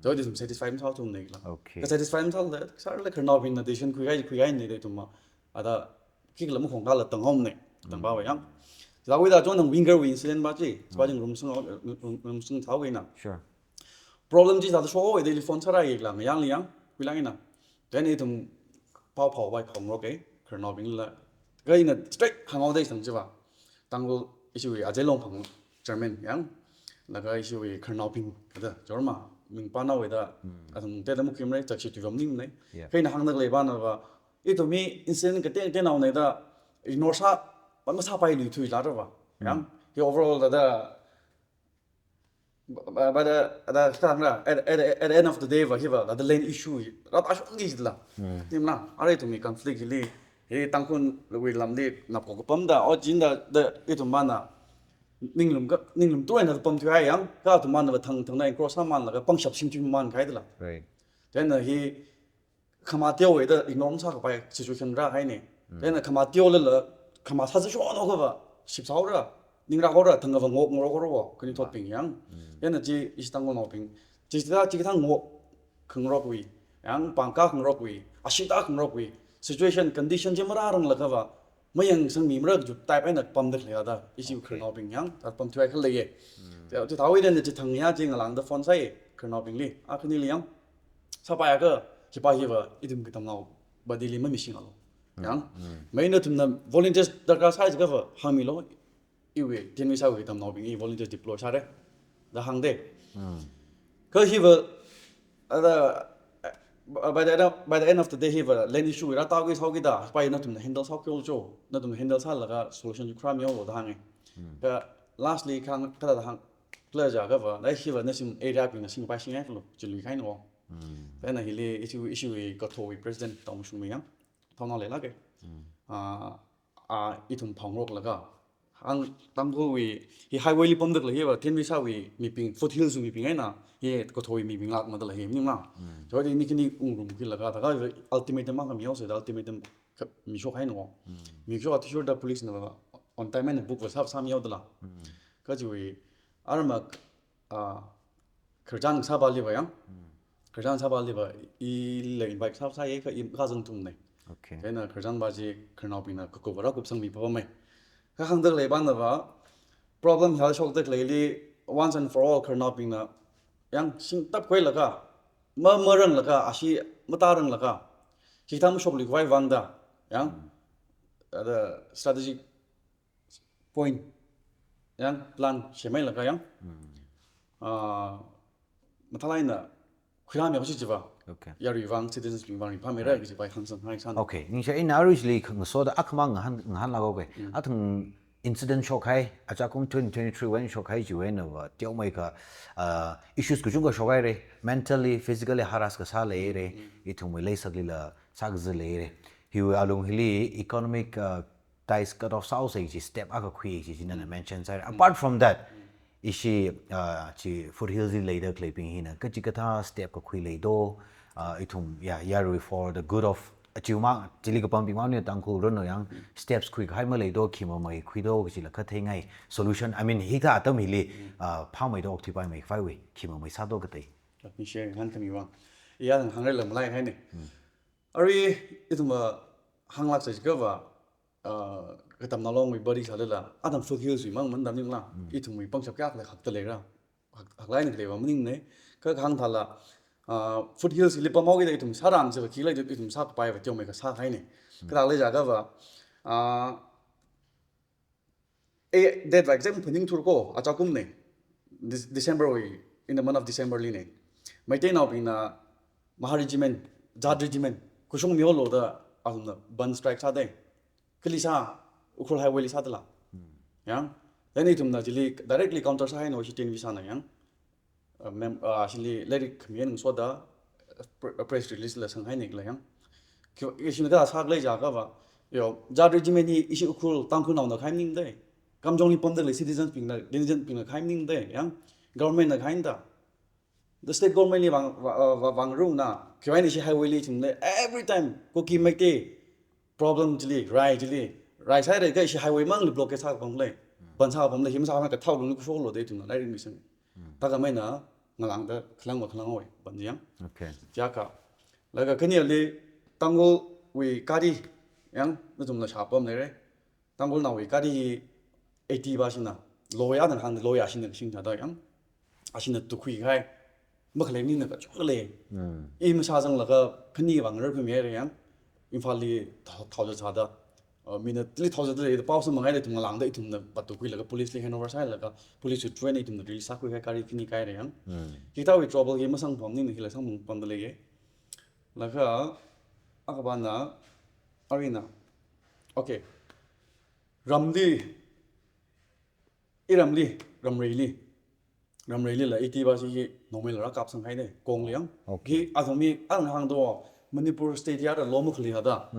Chowida ithum satisfy masāthumne khala. Okay. Kha satisfy masāla, sālala khararnaobingna decision khuihai, khuihaine da ithumva. Ada, khikhala makhongkhala tanghaomne, tangva yang. Chila wida chon nang winger wui incident va chi, va chi ngarumsang, ngarumsang thao ina. Sure. Problem chi sāda shohaowe da ili phone sārāi khala, ngayangli yang, khuilāk ina. Then ithum pao phao vai phao ngarok e, khararnaobingla. Kha ina straight hānghaoda isang chiva. Tangkhul ishiwui Ajai Longphang chairman yang, laga ishiwui khararnaobing kada, jorma, ming pānao da, athum teta mukimre, chakshi tuivam nimne. Yeah. Kha ina hāngda khalei pānava, ithum hi incident kateng kateng naone da, ignore sā, pa masāpailui thuilara va. Yang, hi overall da, da, Ba, ba, ba da, da, da, da, at, at, at the end of the day, va, hiva, da, da land issue, ra ta shong gi la. Nim la, arui ithumwui conflict hili, hi Tangkhulwui lamli, nap ko kapam da, o jin da, da, ithum mana, ninglum ka, ninglum tuina pam thuihai yang, kha athum mana va thang, thang na encroach sāmanlaga, pangshap singthui mankahai da la. Right. Then, uh, hi, khama teowe da ignore masākapai situation rāhaine. Then khama teolala, khama sāzashon okhava, shipsāhaora, ningrāhaora, thangkhava ngok ngarokhaora, khanuithotbing yang. Then chi ishi Tangkhulnaobing, chi chithā, chikathā ngok khangarokwui, yang pangkā khangarokwui, ashita khangarokwui, situation, condition chi marāranglakha va, mayangsangmimara kaji type eina pamda khalei da, ishi khararnaobing yang, da pam thuihai khalei ye. Chithāwui then chi thang ya chi ngalāngda phone sāi, khararnaobingli, akhanili yang, sāpaiakha, hipa hiva, ithum katamnao, body li mamishingalu. Yang, mai nathumna volunteers darkar sāi jiakha va, hāngmilu, iwui, Tianmei sāwui katamnaobing, i volunteers deploy sāra, da hāngde. Kha hiva, ada, by the end of, by the end of the day hiva, land issue ra tao ki sao ki da, pa nathumna handle sao ki ol jo, nathumna handle sālaga solution khuirāmilu da hānge. Kha lastly khang, kha da hāng, khala jiakha va, da hiva nasim area bingna singpai singai kalo, chilui kahaina. Then hili issue, issue kathowui president Tangmashung Mayang, thaonao leilāke. Ah, ah, ithum phāngaroklaga, ang Tangkhulwui, hi highway li pamda khalei hiva, Tianmei sāwui mibing, foothills wui mibing eina, hi kathowui mibing lākmada lei hi, maningla. Chowui ni khani ungrum khilaga, thākha ultimatum ma khami haosa da, ultimatum kha mishok haina. Mishok athishurda police na va, on time eina book va sāp sāmihaoda la. Kha chiwui, arma, ah, khararchan sāpali va yang. Khararchan sāpali va, ila invite sāp sāye kha i kazang thumne. Okay. Then, ah, khararchan va chi khararnaobingna kakup va rākupsangmi pamai. Kahāngda khalei pānava, problem hi shokda khaleili once and for all khararnaobingna yang singtap khuilaga, ma maranglaga, ashi mataranglaga, hithā mashokluikhavai vāngda, yang, the strategic point, yang plan semhailaga yang, ah, mathālāk eina khuirāmihaosi jiva. Okay. Yarui vāng, citizens bing vāng ringphāmeira kaji pai hāngsanghai sāna. Okay, ningshi, ina aruishili khangasoda akhamang ngahān, ngahānlāka. Athang incident shokhai, achakum twenty twenty-three wui eina shokhai chiwui einava teomeikha, uh, issues kachungkha shokhaira, mentally, physically harass kasā leira, ithumwui leisaklila sākaza leira. Hiwui alung hili economic, uh, ties cut off sāhaosa chi step akha khui chi, chi nana mention sāra. Apart from that, ishi, uh, chi foothills li leida khaleibing hina kachikathā step kakhui leido, uh, ithum, ya, yarui for the good of achievement, chili kapambing mani Tangkhul run no yang steps khuikahai maleido, khimamei khuido, kachila katheingai solution, I mean, hithā atam hili, uh, phāmeido, okthuipaimeikhavaiwui khimamei sādo katei. Ningshi, ngahānkhami vāng. Iya, hāngrarla malaihaina. Arui ithumva hānglāksa jiakhava, uh, katamnao longwui body sālala, atam foothills wui mang maningla, ithumwui pangshap kayākha hakda leira. Hak, haklāk eina khaleiva maningmana. Kha kahāng thāla, uh, foothills li pamhaokida ithum sāram jiva khikhala ithum sākapaiva teomeikha sāhaina. Kathālei jiakhava, uh, eh, date va exact phaningthura ko, achakumna. Dec-, December wui, in the month of December lina. Meiteinaobingna Mahar Regiment, Jat Regiment, khuishungmihaolu da, athumna bandh strike sāda. Kali sā, Ukhrul highway li sādala. Yang, then ithumna chili directly counter sāhaina, ishi T N V sāna yang. Uh, mem-, uh, chili lairik khami eina ngasoda, uh, pre-, uh, press release la sanghaina kala yang. Khi, ishina kathā sākhala jiakhava, yo, Jat Regiment hi ishi Ukhrul Tangkhulnaona kahai maningmada. Kamjongli pamda khalei citizens bingna, indigent bingna kahai maningmada, yang. Government na kahaina da. The state government li vāng, vā-, uh, vā-, vāngarumna, khiwui eina ishi highway li chingda, every time, Kuki Meitei problem chili, rai chili, rai sāhaira kha ishi highway mangli blockade sākapam lei. Bandh sākapam lei, hi masāmei kathā lungli khuishoklu da ithumna lairik misang. Thākhameina ngalāngda khalangva khalanghaowa, bandh yang. Okay. Chiakha. Laga khanili Tangkhulwui gari yang, nathumla shāpam leira. Tangkhulnaowui gari hi eighty percent na, loi adan hāngda loi ashina kasing thāda yang, ashina tukhuikahai, makhalei maningna kachungkha lei. I masāzanglaga khani vāng rarphamira yang, Imphal li thao, thaozat sāda, uh, mina tili thaozat da lei da pao samphanghaida ithum ngalāngda ithumna vātukhuilaga police li handover sāhailaga, police wui through eina ithumna release sākhuikahai gari khani kahaira yang. Hithāwui trouble hi masangpam maningna hila sangpamda leiya. Laga, akhava na, aruina. Okay. Ramli, iramli, ramreili. Ramreilila eighty percent hi Nongmeila rākapsanghaina, Kongli yang. Okay. Hi athumwui, athum hāngdo, Manipur state ya da lo makhali hada.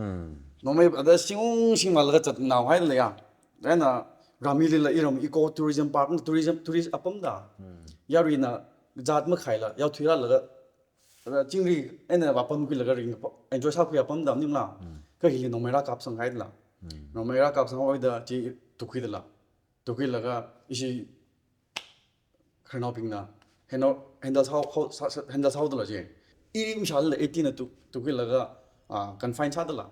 Nongmei ada singungsingvālaga zatnao haida leiya. Eina ramlila iram eco tourism park, tourism, tourist apam da. Yaruina jat makhaila, yaothui rālaga, ada chingri eina vāpamkhuilaga ring, enjoy sākhui apam da maningla. Kha hili Nongmei rākapsanghaila. Nongmei rākapsanghaoda chi tukhuidala. Tukhuilaga ishi khararnaobingna handle, handle sāhao, sā, sā, handle sāhaodala chi. I mashālala eighty na tu, tukhuilaga, ah, confine sādala.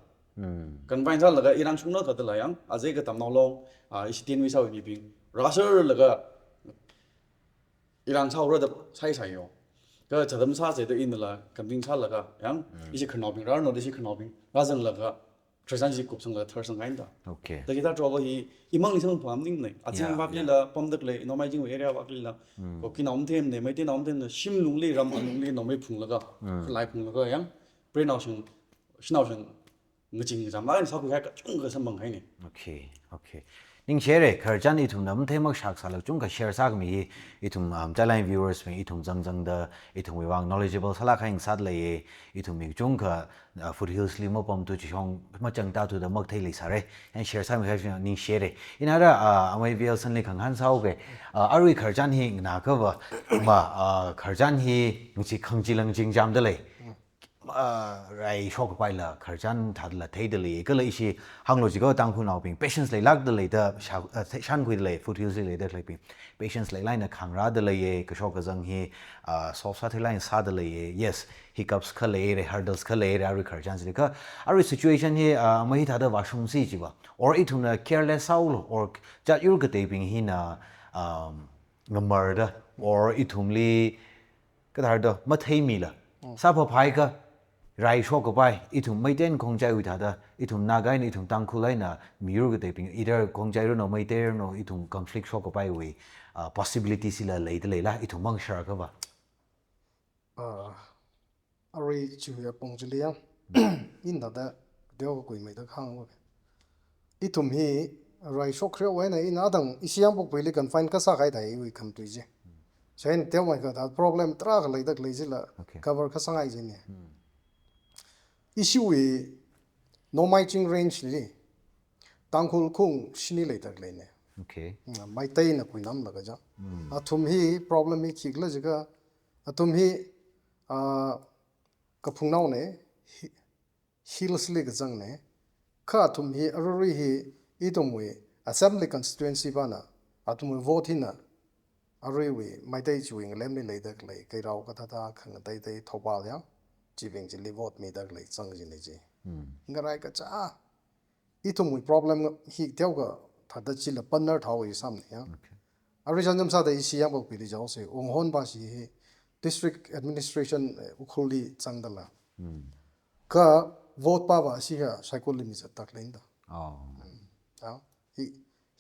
Confine sālaga irān shungna kadala yang, aja katamnao long, ah, ishi T N V sāwui mibing rāserlaga irān sāhaora da sāi sāyo. Kha chātam sāsa da inala, camping sālaga yang, ishi khararnaobing rāna da ishi khararnaobing rāzanglaga, Tristan chi kupsanglaga tharsanghaina da. Okay. Da hithā trouble hi, imangli sangpam maningna. Azing vaklila, pamda khalei, Nomeijing area vaklila. Kukinao mathemna, Meiteinao mathemna, shimlungli, ram alungli, Nongmei phunglaga, khalei phunglaga yang, preinao shing, shanao shing, ngaching ngacham eina sākhuikahai kachungkha samphanghaina. Okay, okay. Ningshire, khararchan ithumna mathei makashak sālaga chungkha share sākhami hi, ithum, um, Childline viewers bing, ithum zangzangda, ithumwui vāng knowledgeable sālāk eina sāda leiya, ithum mi chungkha, uh, foothills li mapamthu chishong machangtathuda makathei leisāra, and share sāmikahai ningshire. Ina ara, uh, amei Wilson li khangahān sāhaoga, uh, arui khararchan hi nganāakhava, ma, uh, khararchan hi ngachee khangachee langching jamda lei. ah, rai shokkapaila khararchan thāda la theida lei, kala ishi hānglu jiakha Tangkhulnaobing patience leilākda leida, sha-, ah, the-, shānkhuida lei, foothills li leida khaleibing patience leilāk eina khangarāda leiya, kashok kazang hi, ah, solve sātheilāk eina sāda leiya. Yes, hiccups khalei haira, hurdles khalei haira, arui khararchan chili kha, arui situation hi, ah, mahithāda vāshungsi jiva, or ithumna careless sāhaolu, or zatyur kateibing hina, um, ngamarda, or ithumli kathāda matheimila. Mm. Sāphaphai kha, rai shokkapai, ithum Meitei eina Khongjaiwui thāda, ithum Naga eina, ithum Tangkhul eina, miyur kateibing, either Khongjai ranu, Meitei ranu, ithum conflict shokkapaiwui, ah, possibility chila leida leila, ithum mang shar kava. Ah, arui chiwui apong chili ya. Ina thāda, deo kuimeida kahāng va. Ithum hi rai shokkhare wui eina ina adang ishi Yangpokpili confine kasā kahai thāda iwui khamtui chi. Chieina teomeikha thāda problem tarākha leida khalei chila Okay. cover kasāngai chine. Hmm. Ishiwui Nongmai Ching Range li Tangkhul khung shini leida khaleine. Okay. Mm, Meiteina kuinamlaga chang. Hmm. Athum hi problem hi khikhala jiakha, athum hi, ah, kaphungnaone, hi-, hills li kazangne. Kha athum hi, aruirui hi, ithumwui Assembly Constituency pana, athumwui vote hina, aruiwui Meitei chiwui ngalemli leida khalei, Keirao kathāda khangateitei Thoubal ya, chibing chili vote mida khalei zang chine chi. Hmm. Ngarai kacha, ithumwui problem hi teokha thāda chila partner thāhaowa samne ya. Okay. Arui chānjam sāda ishi Yangpokpili jihaosa, Wunghon va shi hi District Administration, eh, Ukhrulli zangdala. Hmm. Kha vote pava shi ha Saikulli mi zatda khaleina da. Oh. Hmm. Ya. Hi,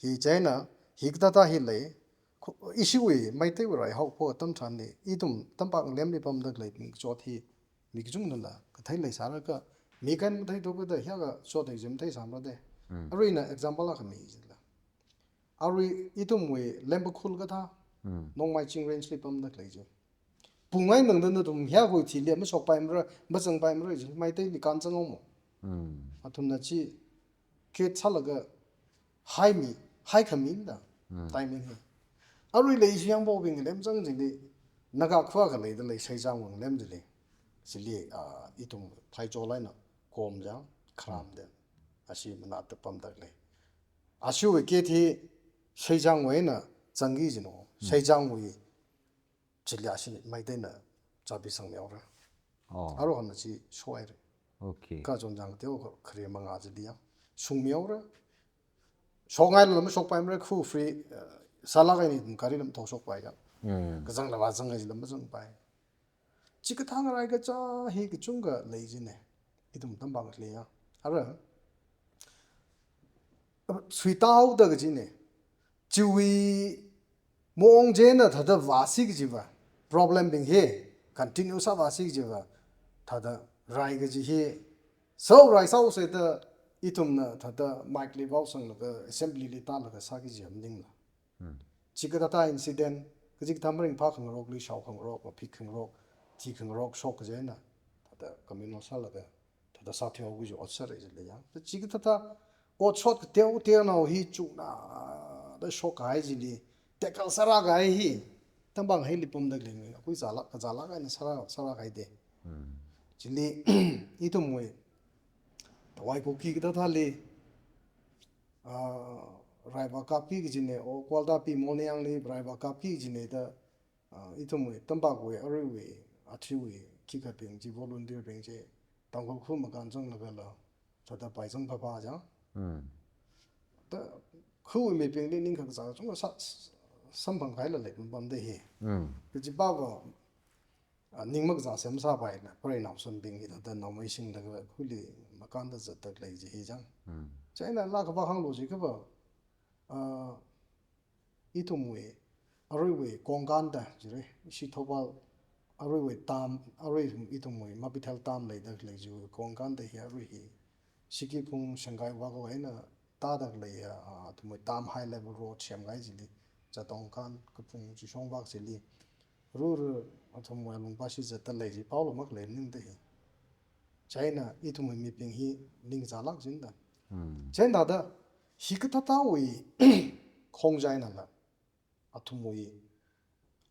hi chieina, hikathāda hi lei, khu-, ishiwui Meiteiwui rai haophok atam tharanli, ithum tampaklemli pamda khalei mi kachot hi, mi kachungkhanala kathei leisāra kha, mi kan matheithu kha da hiya kachot hi jim theisāmara de. Mm. Aruina example akha mi jila. Arui ithumwui Lembakhul kathā, Mm. Nongmai Ching Range li pamda khalei chi. Pung eina tangda nathum hiya khuithili mashokpaimara, mazangpaimara chi, Meiteili kanzang haomo. Mm. Athumna chi, gate sālaga haimi, haikhamina da, Mm. timing hi. Aruila ishi Yangpokbing ngalem zang chili, Naga khuwa khalei da lei Seichang ngalem chili. Chili, ah, ithum Phaichol eina kom chang, kharam da. Ashi manatta pamda khalei. Ashiwui gate hi Seichangwui eina zangki jino. Mm. Seichangwui chili ashi Meiteina chabi sangmihaora. Oh. Aruihon chi shohaira. Okay. Kha chonchang teo khare manga chili ya. Shungmihaora. Shokngailala mashokpaimara khu free, eh, sālāk eina ithum gari lam thao shokpai ya. Mm. Kazangla vāzang eina lam mazangpai. Chikathā ngarai kacha hi kachungkha lei chine. Ithum tampakli ya. Ara, suitao da kajine. Chiwui maong chieina thāda vāsi kajiva, problem bing hi continue sāvāsi kajiva, thāda rai kaji hi, so rai sāhaosa da ithumna thāda mic li vaosanglaga assembly li tālaga sāki kaji maningla. Hmm. Chikathāda incident, kachikathā maringphā khangarokli shao khangarok, maphik khangarok, thi khangarok shok kajina, thāda communal sālaga, thāda sāthuihao kaji otsak rai chili ya. Chikathāda otsak kateo teonao hi chukna da shokkahai chili, tackle sārākahai hi, tampang hili pamda khalei, akhui zālāk, kazālāk eina sārā, sārākahai de. Hmm. Chili, ithumwui, Tawai Kuki kathāthāli, ah, rai vākapki kajine, o Kwaltapi Molnayangli rai vākapki kajine da, ah, ithumwui, tampakwui, aruiwui, athriwui, khikhabing chi, volunteer bing chi, Tangkhul kha makan zanglagala, thāda pai zang phapha chang. Hmm. Da, khawui mibingli ningkakazā chungkha sā, samphangkahaila lei pam de hi. Hmm. Kaji pava, ah, ning makazā semsāpaina, preinao sunbing hi thāda naomei shinglaga khuli makanda zatda lei chi hi chang. Hmm. Chieina laa kavā hānglu jiakhava, ah, ithumwui, aruiwui kongkanda jire, ishi Thoubal, aruiwui tam, arui ithumwui Mabithel tam leida khalei chiwui kongkanda hi arui hi, Sikiphung Shangai vak eina tāda khalei, ah, ithumwui tam high level road semkahai chili, Chatongkan, Kaphung Chishong vak chili, ruru, athumwui lungpa shi zatda lei chi paola makhalei maningda hi. Chieina ithumwui mibing hi ningzālāk jina da. Hmm. Chieina thāda, hikathāthāwui khongjainala, athumwui,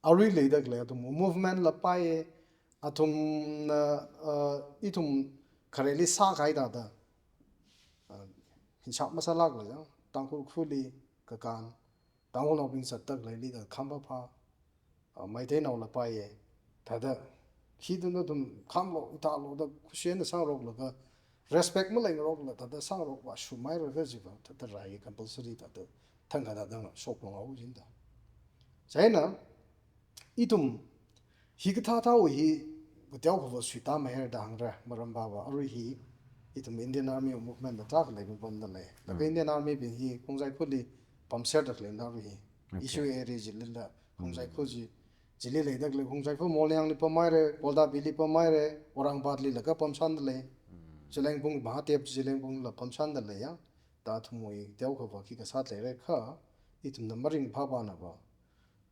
arui leida khalei athumwui movement la pai, athumna, uh, ithum khareli sākahai thāda, uh, hinsha masālākla jang, Tangkhul khuli kakān, Tangkhulnaobing zatda khaleili da kham phāphā, uh, Meiteinaola paiya, thāda, hithāda nathum khamlu, hithālu da khushina sāngaroklaga, respect maleingarokla, thāda sāngarok vāshunghaira kajiva, thāda rai compulsory thāda, thangkha thāda shokphunghao jida. Chieina, ithum hikathā thāwui hi kateokha va suitāmeihaira da hāngra, maram vava arui hi ithum Indian Army movement da tarākha leipamda lei. Laga Mm. Indian Army bing hi Khongjai khuli pamserda khaleina arui hi. Okay. Issue area chilila Khongjai Mm. khu chi, chili leida khalei Khongjai khu Molyangli pamhaira, Kawltabili pamhaira, Aurangabadli laga pamsangda lei. Mm. Zeliangbung Mahadev Zeliangbungla pamsangda leiya. Da athumwui teokha va khi kasā leira kha, ithumna maringphāphāna va.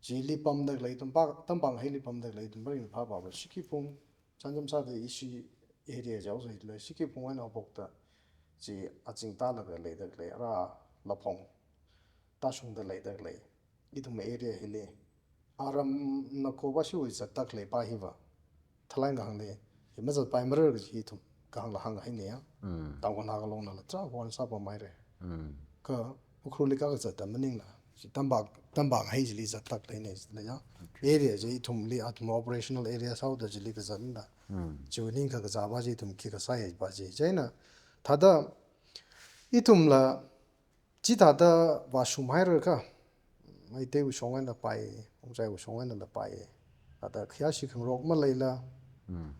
Chili pamda khalei ithum pa, Tampangaheili pamda khalei ithum maringphāphā va Shikhiphung, Chānjam sāda ishi area jaosa hila Shikhiphung eina haophokta chi azing tālaga leida khalei ara Laphong tāshungda leida khalei. Ithum area hili aramna kho va shiwui zatda khalei pa hiva. Thalaing kahāngli, hi mazatpaimara kaji hi ithum kahāngla hānghaina ya. Mm. Tangkhul Naga Long nala tarākha wan sāpamhaira. Mm. Kha Ukhrulli kha kazatda maningla. Chi Tampak, Tampangaheili zatda khaleina chila ya. Okay. Area chi ithumli, athum operational area sāhaoda chili kazatda. Mm. Chiwui ningkha kazā pa chi ithum khi kasāya pa chi. Chieina, thāda, ithumla, chithāda vāshunghaira kha, Meiteiwui shong einala pai, Khongjaiwui shong einala pai. Thāda khayāshi khangarok maleila, Mm.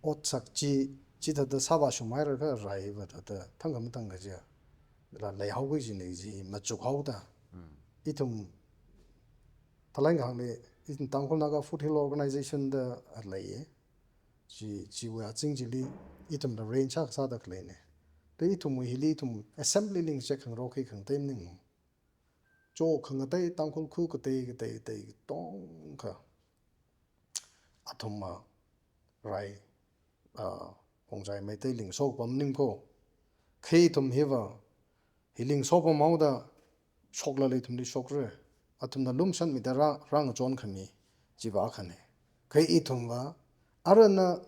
otsak chi, chithāda sāvāshunghaira kha rai va thāda, thangkha mathangkha chi, la leihaoki kajina chi, machukhaoda. Mm. Ithum, thalaing kahāngli, ithum Tangkhul Naga Foothill Organization da leiya. Chi, chiwui azing chili ithumla range akha sāda khaleina. Da ithumwui hili ithum assembly li ngachek khangarok hi khangatei maning. Cho khangatei Tangkhul khu katei, katei, katei, katongkha. Athumva rai, ah, Khongjai Meiteili ngasopam maning kho. Kha ithum hiva, hili ngasopam haoda, shoklala ithumli shokra. Athumna lumashanmida rā, rāngachon khami, chiva akhana. Kha ithumva, arana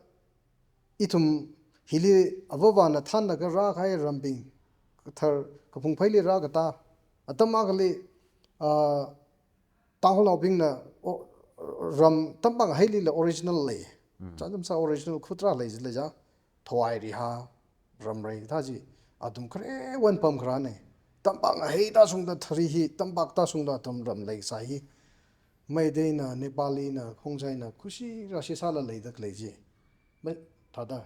ithum hili avāvana thānlaga rākahai rambing, kathar, kaphung pheili rākatā, atam akhali, ah, Tangkhulnaobingna, o, ram Tampangaheilila original lei. Mm. Chānjam sā original khu tarākha lei chila ya. Thawai Riha, Ramrei thā chi, athum khare wan pam kharāna. Tampangahei tāshungda thari hi, Tampak tāshungda athum ram leikasā hi. Meiteina, Nepalina, Khongjaina, khushi rāshi sāla leida khalei chi. Mai, thāda,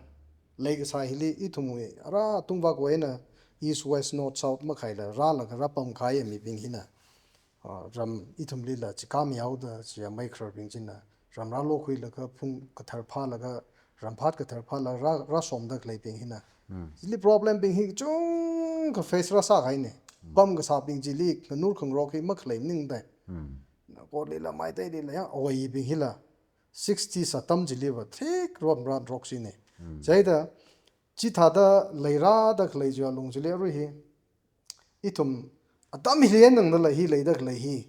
leikasā hili ithumwui, ara tungvākwui eina, east, west, north, south makhaila, rālaga rāpamkahai mibing hina. Ah, ram ithumlila chikā mihaoda, chiya meikhararbing china, ram rālokhuilaga phung kathar phālaga, ramphat kathar phālaga, rā, rāshomda khaleibing hina. Mm. Chili problem bing hi kachungkha face rāsākahaina. Mm. Pamkasābing chili, nganur khangarok hi makhalei maningda. Mm. Nagalila Meiteilila ya, awui bing hila, sixties atam chiliva, thik ron ran rok shina. Mm. Chieina, chithāda leirāda khalei chiwui alung chili arui hi, ithum, atam hili eina nganāla hi leida khalei hi.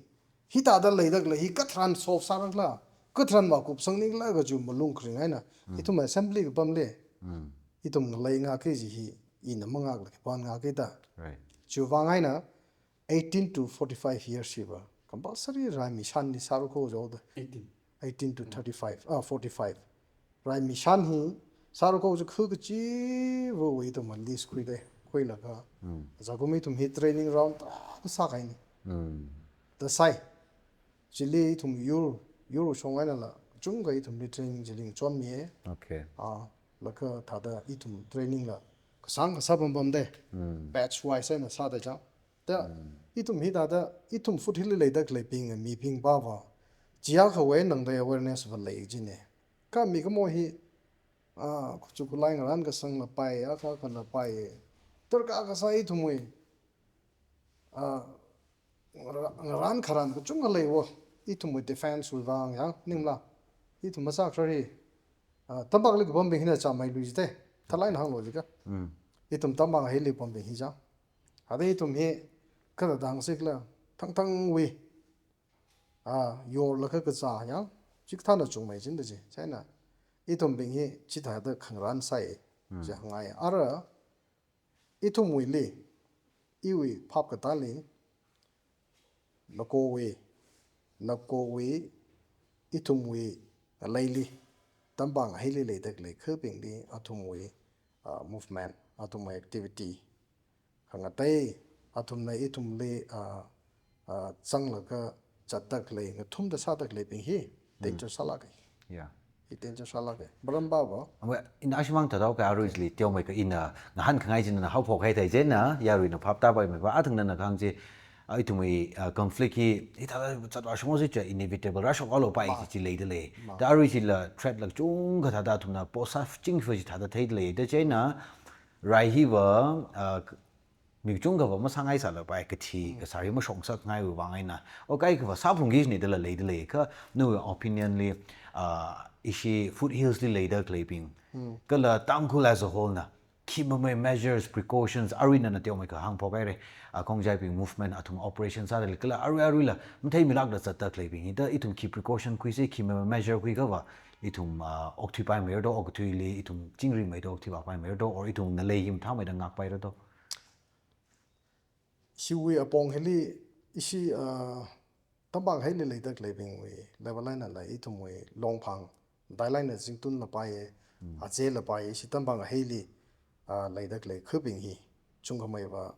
Hithāda leida khalei hi, katharan solve sārakhala, katharan vākupsang ningla kaji malung kharing eina. Mm. Ithum assembly kapamli. Mm. Ithum ngalei ngāki kaji hi, ina mangākla khipāna ngākida. Right. Chiwui vang eina, eighteen to forty-five years hiva, compulsory rai mishanli sāra kho jihaoda. Eighteen. Eighteen to thirty-five, ah, forty-five. Rai mishan hi, sāra kho chi khu kachiva̱wui ithum list khuida, khuilaga. Mm. Zākum ithum hi training round tarākha sākahaina. Mm. Da sai. Chili ithum yur, yur shong einala, chungkha ithumli training chili ngachonmiya. Okay. Ah, laga thāda ithum training la, kasāngkha sāpam pamda. Mm. Batch wise eina sāda chang. Da, Mm. ithum hithāda, ithum foothill li leida khaleibing, mibing pava. Chiya khavai nangda awareness va lei china. Kha mikumo hi, ah, khuchu khulai ngarān kasangla pai, akha akhana pai. Tarākha kasā ithumwui, ah, ngara-, ngarān kharān kachungkha leiya. Ithumwui defense wui vang ya, ningla. Ithum masākharar hi, ah, Tampakli kapambing hina chāmeilui jida. Thalaina hānglu jikha. Mm. Ithum Tampangaheili pambing hi chang. Hithāda ithum hi, kathāda hāngsikhala, thangthangwui, ah, yorlaga kazā ya, chikathāna chungmei chinda chi. Chieina, Ithumbing hi chithāda khangarān sai, Hmm. chi hāngngai. Ara, ithumwuili, iwui phap katāli, nakowui, nakowui, ithumwui, ngaleili, tampang aheili leida khalei khabingli, athumwui, ah, movement, athumwui activity, khangatei, athumna ithumli, ah, ah, zanglaga zatda khalei, ngathumda sāda khaleibing hi, danger sālāka. Yeah. Hi danger sālāka. Maram pāva. Awui, ina ashimang thadao ka aruili teomeikha ina ngahānkhangai china haophok haithei china, yaruina phap tāpaimeiva, athang nana kahāng chi, ah, ithumwui, ah, conflict hi, hithāda zatvāshungsi chi inevitable, rāshokhaolu pai Ma. chi chi leidalei. Ma. Da arui chila threat la kachungkha thāda athumna posaf chingfa chithāda theidalei. Da china, rai hiva, ah, k-, mi kachungkhava masāngaisālapai, kathi, kasāri mashokngasakngaiwui vang eina. O kaikhava sāphungki china dala leidalei, kha nawui opinion li, ah, ishi foothills li leida khaleibing. Hmm. Kala Tangkhul as a whole na, khi mamei measures, precautions, arui nana teomeikha hāngphok haira, ah, Khongjaibing movement, athum operation sāda lei, kala arui aruila, matheimilākda zatda khaleibing hi, da ithum khi precaution khuisi, khi mamei measure khuikhava, ithum, ah, okthuipaimeira do, okathuili, ithum chingrimeida okthuivāpaimeira do, or ithum ngalei hi mathāmeida ngākpaira do. Hiwui apong hili ishi, ah, tampang aheili leida khaleibingwui level einala ithumwui Longphang, dailaina Zingtun lapai, Mm. Aje lapai, ishi tampang aheili, ah, leida khalei khabing hi, chungkhameiva,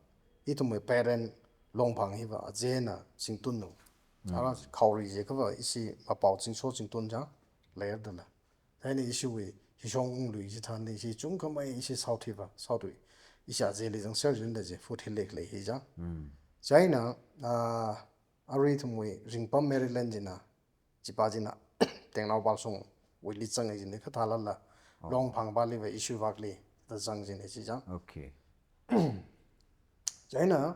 ithumwui parent Longphang hiva Ajena Zingtunna. Mm. Ara khaori jiakhava ishi mapao Zingso Zingtun chang, leidala. Chieina ishiwui, hishong unglui chithanli, ishi chungkhamei ishi South hiva, South wui, ishi Ajeli zangser jinda chi, foothill li khalei hi chang. Mm. Chieina, ah, arui ithumwui Ringpam Maryland china, chipa china, Tengnoupal shongwuili zanga china, kathālala, Oh. Longphang paliva issue vākli, da zanga china chi chang. Okay. Chieina,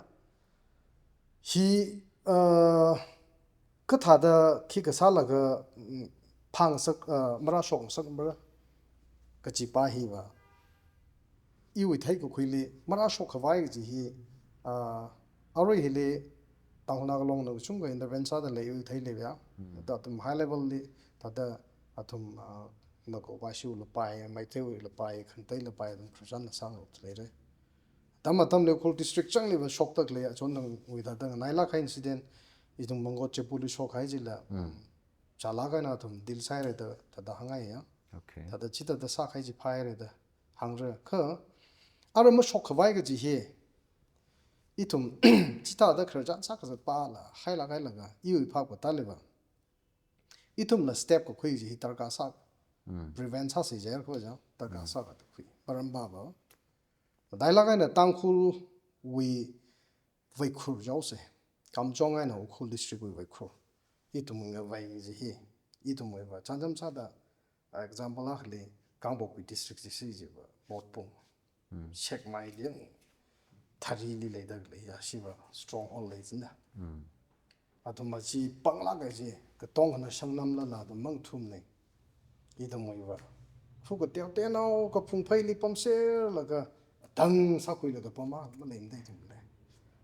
hi, uh, kathāda khi kasālaga, mm, phāngasak, uh, marāshokngasakmara kajipa hiva, iwui theikakhuili marāshokkhavai kaji hi, uh, arui hili Tangkhul Naga Longna kachungkha intervene sāda lei iwui theileiva. Mm. Da athum high level li, thāda athum, uh, Naga Vāshi lapai, Meitei lapai, Khangatei lapai, athum khararchan sāngarok leira. Atam atamli Ukhrul district changliva shokda khalei, achon thangwui thāda nganailāk kahai incident, ithum Mangkot Chepuli shokkahai chila, Mm. chālāk eina athum deal sāhaira da, thāda hāngngaiya. Okay. Thāda chithāda sākahai chi phāhaira da hāngra. Kha, ara mashokkhavai kaji hi, ithum chithāda khararchan sākazatpala, hailāk hailaga, iwui phap katāliva, ithumla step kakhui chi hi darkar sā, Mm. prevent sāsi jiakha chang, darkar Mm. sākakhui. Maram pāva, matailāk eina Tangkhulwui vaikhur jihaosa. Kamjong eina Ukhrul district wui vaikhur. Ithum ngavai chi hi, ithumwuiva chānjam sāda, example akhali, Kangpokpi district chi si jiva, Motbung. Mm. Sekmai liang, Tharili leida khalei ya, shiva stronghold lei china. Mm. Athum achi panglāk kaji, katong khana shangnamlala athum mangthumna. Ithumwuiva. Fu kateo tenao, kaphung pheili pamserlaga, dang sākhuilaga pama, maleimada ithumli.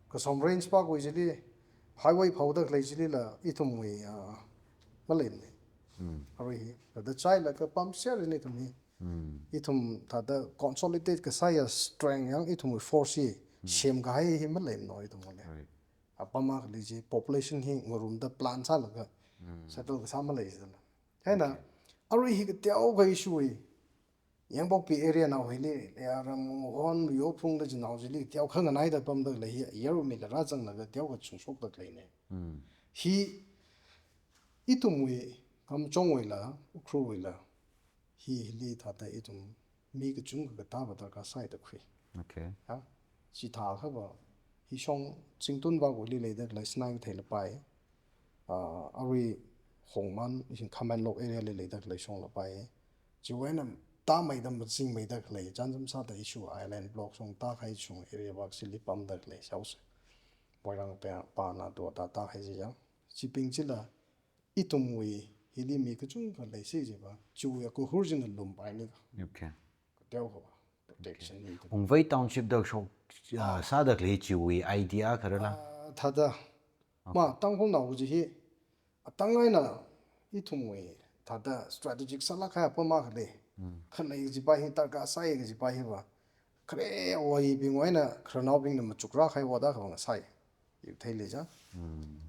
Kasom range pākhui chili, highway phaoda khalei chilila, ithumwui, ah, maleimana. Mm. Arui hi, thāda chailaga pamser ni ithum hi. Mm. Ithum thāda consolidate kasā ya strength yang ithumwui force hi, Mm. semkahai hi maleimana ithumli. Right. Apam akhali chi population hi ngarumda plan sālaga Mm. settle kasā malei jidala. Chieina, Okay. arui hi kateokha issue hi, Yangpokpi area nao hili, Leyaram, Hon, Yophung da jinao chili, teokha nganaida pamda lei hi, yarumila rāzanglaga teokha chungshokda leina. Mm. Hi, ithumwui, Kamjongwuila, Ukhrulwuila, hi hili thāda ithum mi kachungkha katāva darkar sāi da khui. Okay. Ha? Chithākhava, hi shong Zingtun vākhuili leida khalei Snai Kathei lapai. Ah, arui Hongman, ishi Khamenlok area li leida khalei shong lapai. Chiwui eina tāmeida mazingmeida khalei, chānjam sāda ishi island block shong tākahai shong area vak sili pamda khalei shaosa. Moirang pa, pana do ta tākahai chi yang. Chibing chila, ithumwui hili mi kachungkha leisi jiva, chiwui akuhur china lumpaini ka. Okay. Kateokha protection Okay. ni tu. Ungvei Township da shok, ah, sāda khalei chiwui idea kharala? Ah, thāda. Okay. Ma, Tangkhulnao kaji hi, atang eina ithumwui thāda strategic sālāk kahai apam akha lei. Khanei kajipa hi, tarka sāi kajipa hiva, khare awui bingwui eina khararnaobingna machuk rākahai vāda khavang sai. Yu theili ja.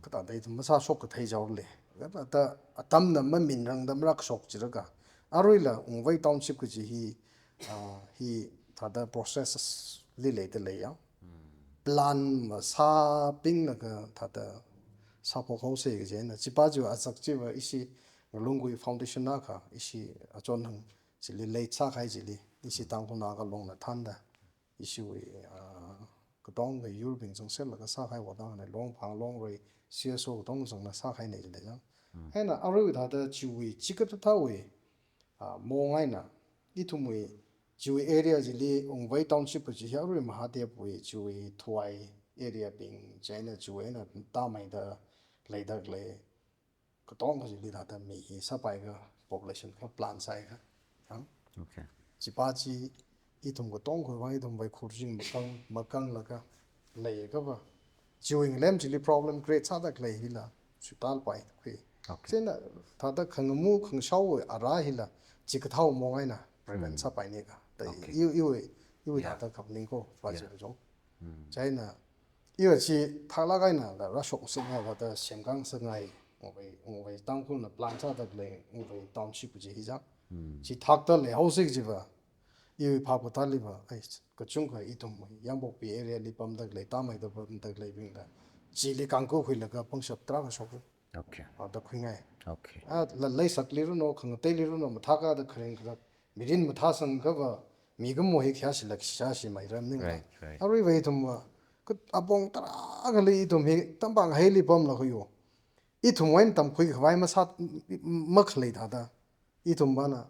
Kathāda ithum masāshok kathei jaole. Kathāda atamna maminrangda marākashok jilaga. Aruila Ungvei Township kaji hi, ah, hi thāda process li leida leiya. Plan masābinglaga thāda sāphok haosa kajina. Chipa chiva azak chiva ishi Ngalungwui foundation akha, ishi achon hang chili lei sākahai chili, ishi Tangkhul Naga Long nathānda, ishiwui, ah, katonga yurbing zangserlaga sākahai vāda ne, Longphang, Longrei, C S O katonga zangna sākahaina chili jang. Eina arui thāda chiwui chikathāwui, ah, maong eina, ithumwui chiwui area chili Ungvei Township kaji hi arui Mahadevwui chiwui Thuwai area bing, chieina chiwui eina tāmeida leida lei. Katonga chili thāda mi hi sāpaiakha, population akha plan sāakha. Ang? Okay. Chipa chi ithum katongawui vang ithumwui khurjing makang, makanglaga leiakha va, chiwui ngalem chili problem create sāda khalei hila suitālpai khui. Okay. Chieina thāda khangamu khangashao ara hila chikathā maong eina prevent sāpaini kha. Da Okay. iwui, iwui, iwui Yeah. thāda kaphaning ko, pa Yeah. chi jong. Chieina iwui chi thaklāk eina la rāshok sāngai, thāda semkang sāngai, Ungvei, Ungvei Tangkhulna plan sāda khalei Ungvei Township chi hi jang. Chi thakta leihaosi kajiva, iwui phap katāliva, ai, kachungkha ithum Yangpokpi area li pamda khalei, tāmeida pamda khaleibingla chili kangkakhuilaga pangshap tarākha shok. Okay. Ah, da khuingai. Okay. Ah, la leisakli runo, khangateili runo, mathākada kharing kharak, mirin mathāsangakha va, mikumo hi khayāshila khayāshi mairam ning. Right, right. Aruiva ithumva, kha apong tarākhali ithum hi tamphang heili pamlaga yo. Ithumwui eina tamkhui khavai masā, makhalei thāda. Ithumvana,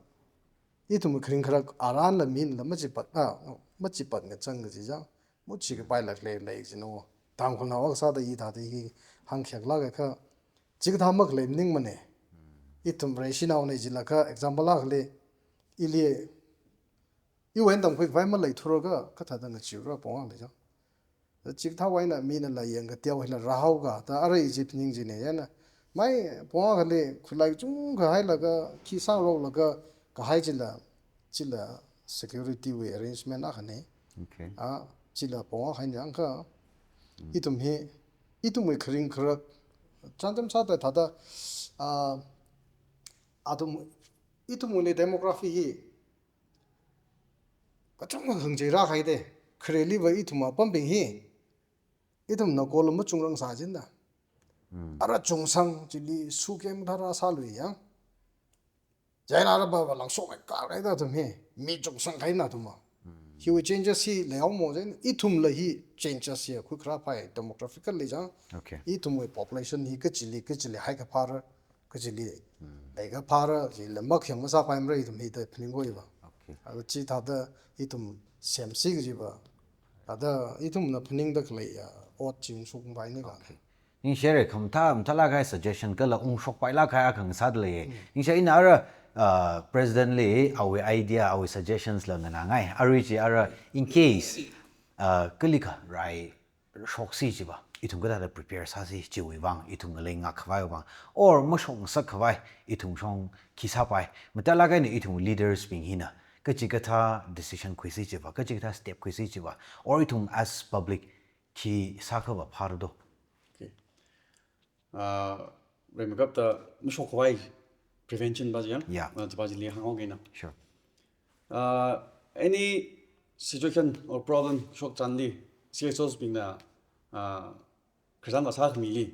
ithum kharing kharak aranla minla machipat, ah, machipat ngachang kaji jang. Muchi kapailāk lei lei jino. Tangkhulnao akha sāda i thāda hi hāngkhayaklāka, chikathā makhalei maningmane. Ithum Vareshinao ne jilaga example akhali, ili, iwui eina tamkhui khavai maleithura kha, kathāda ngacheera pong akha lei jang. Chikathāwui eina minala yangkateo hila rāhaoka, da arui chi phaning chine yana. Mai pong akhali khuilai chungkha hailaga, khi sāngaroklaga kahai chila, chila security wui arrangement akhane. Okay. Ah, chila pong akha eina jang kha, ithum hi, ithumwui kharing kharak, chānjam sāda thāda, ah, athum, ithumwui demography hi, kachungkha khangachei rākahai de, khareliva ithum apambing hi, ithumna kolo machungrang sā jin da. Ara chungsang chili sukem thara sālui yang. Chieina ara baba langshok mai kar kaida athum hi, mi chungsang kahaina athum ma. Hiwui changes hi leihaomo jin, ithumla hi changes hi khuikharā phai demographical li jang. Okay. Ithumwui population hi kachili, kachili haikaphāra, kachili leikaphāra, chila makhayang masāpaimara ithum hi da phaning koiva. Okay. Ava chi thāda ithum semsi kajiva. Thāda ithumna phaningda khalei ya, ot chi ungshokpaini kha. Ningshire, khamathā, mathālāk kahai suggestion kala ungshokpailāk kahai akha ngasāda lei. Ningshi ina ara, uh, President li awui idea, awui suggestions la nganāngai. Arui chi ara, in case, uh, kalikha rai shoksi chiva, ithum kathāda prepare sāsi chiwui vang, ithum ngalei ngak khavai vang, or mashok ngasak khavai, ithum shong khi sāpai, mathālāk eina ithum leaders bing hina, kachikathā decision khuisi chiva, kachikathā step khuisi chiva, or ithum as public khi sākha va phāra do. Okay. Ah, remakapta mashok khavai prevention pa jang. Yeah. Ah, pa jili hānghaoki na. Sure. Ah, any situation or problem shok chānli, C S Os bingna, ah, khazan vāsā khamili.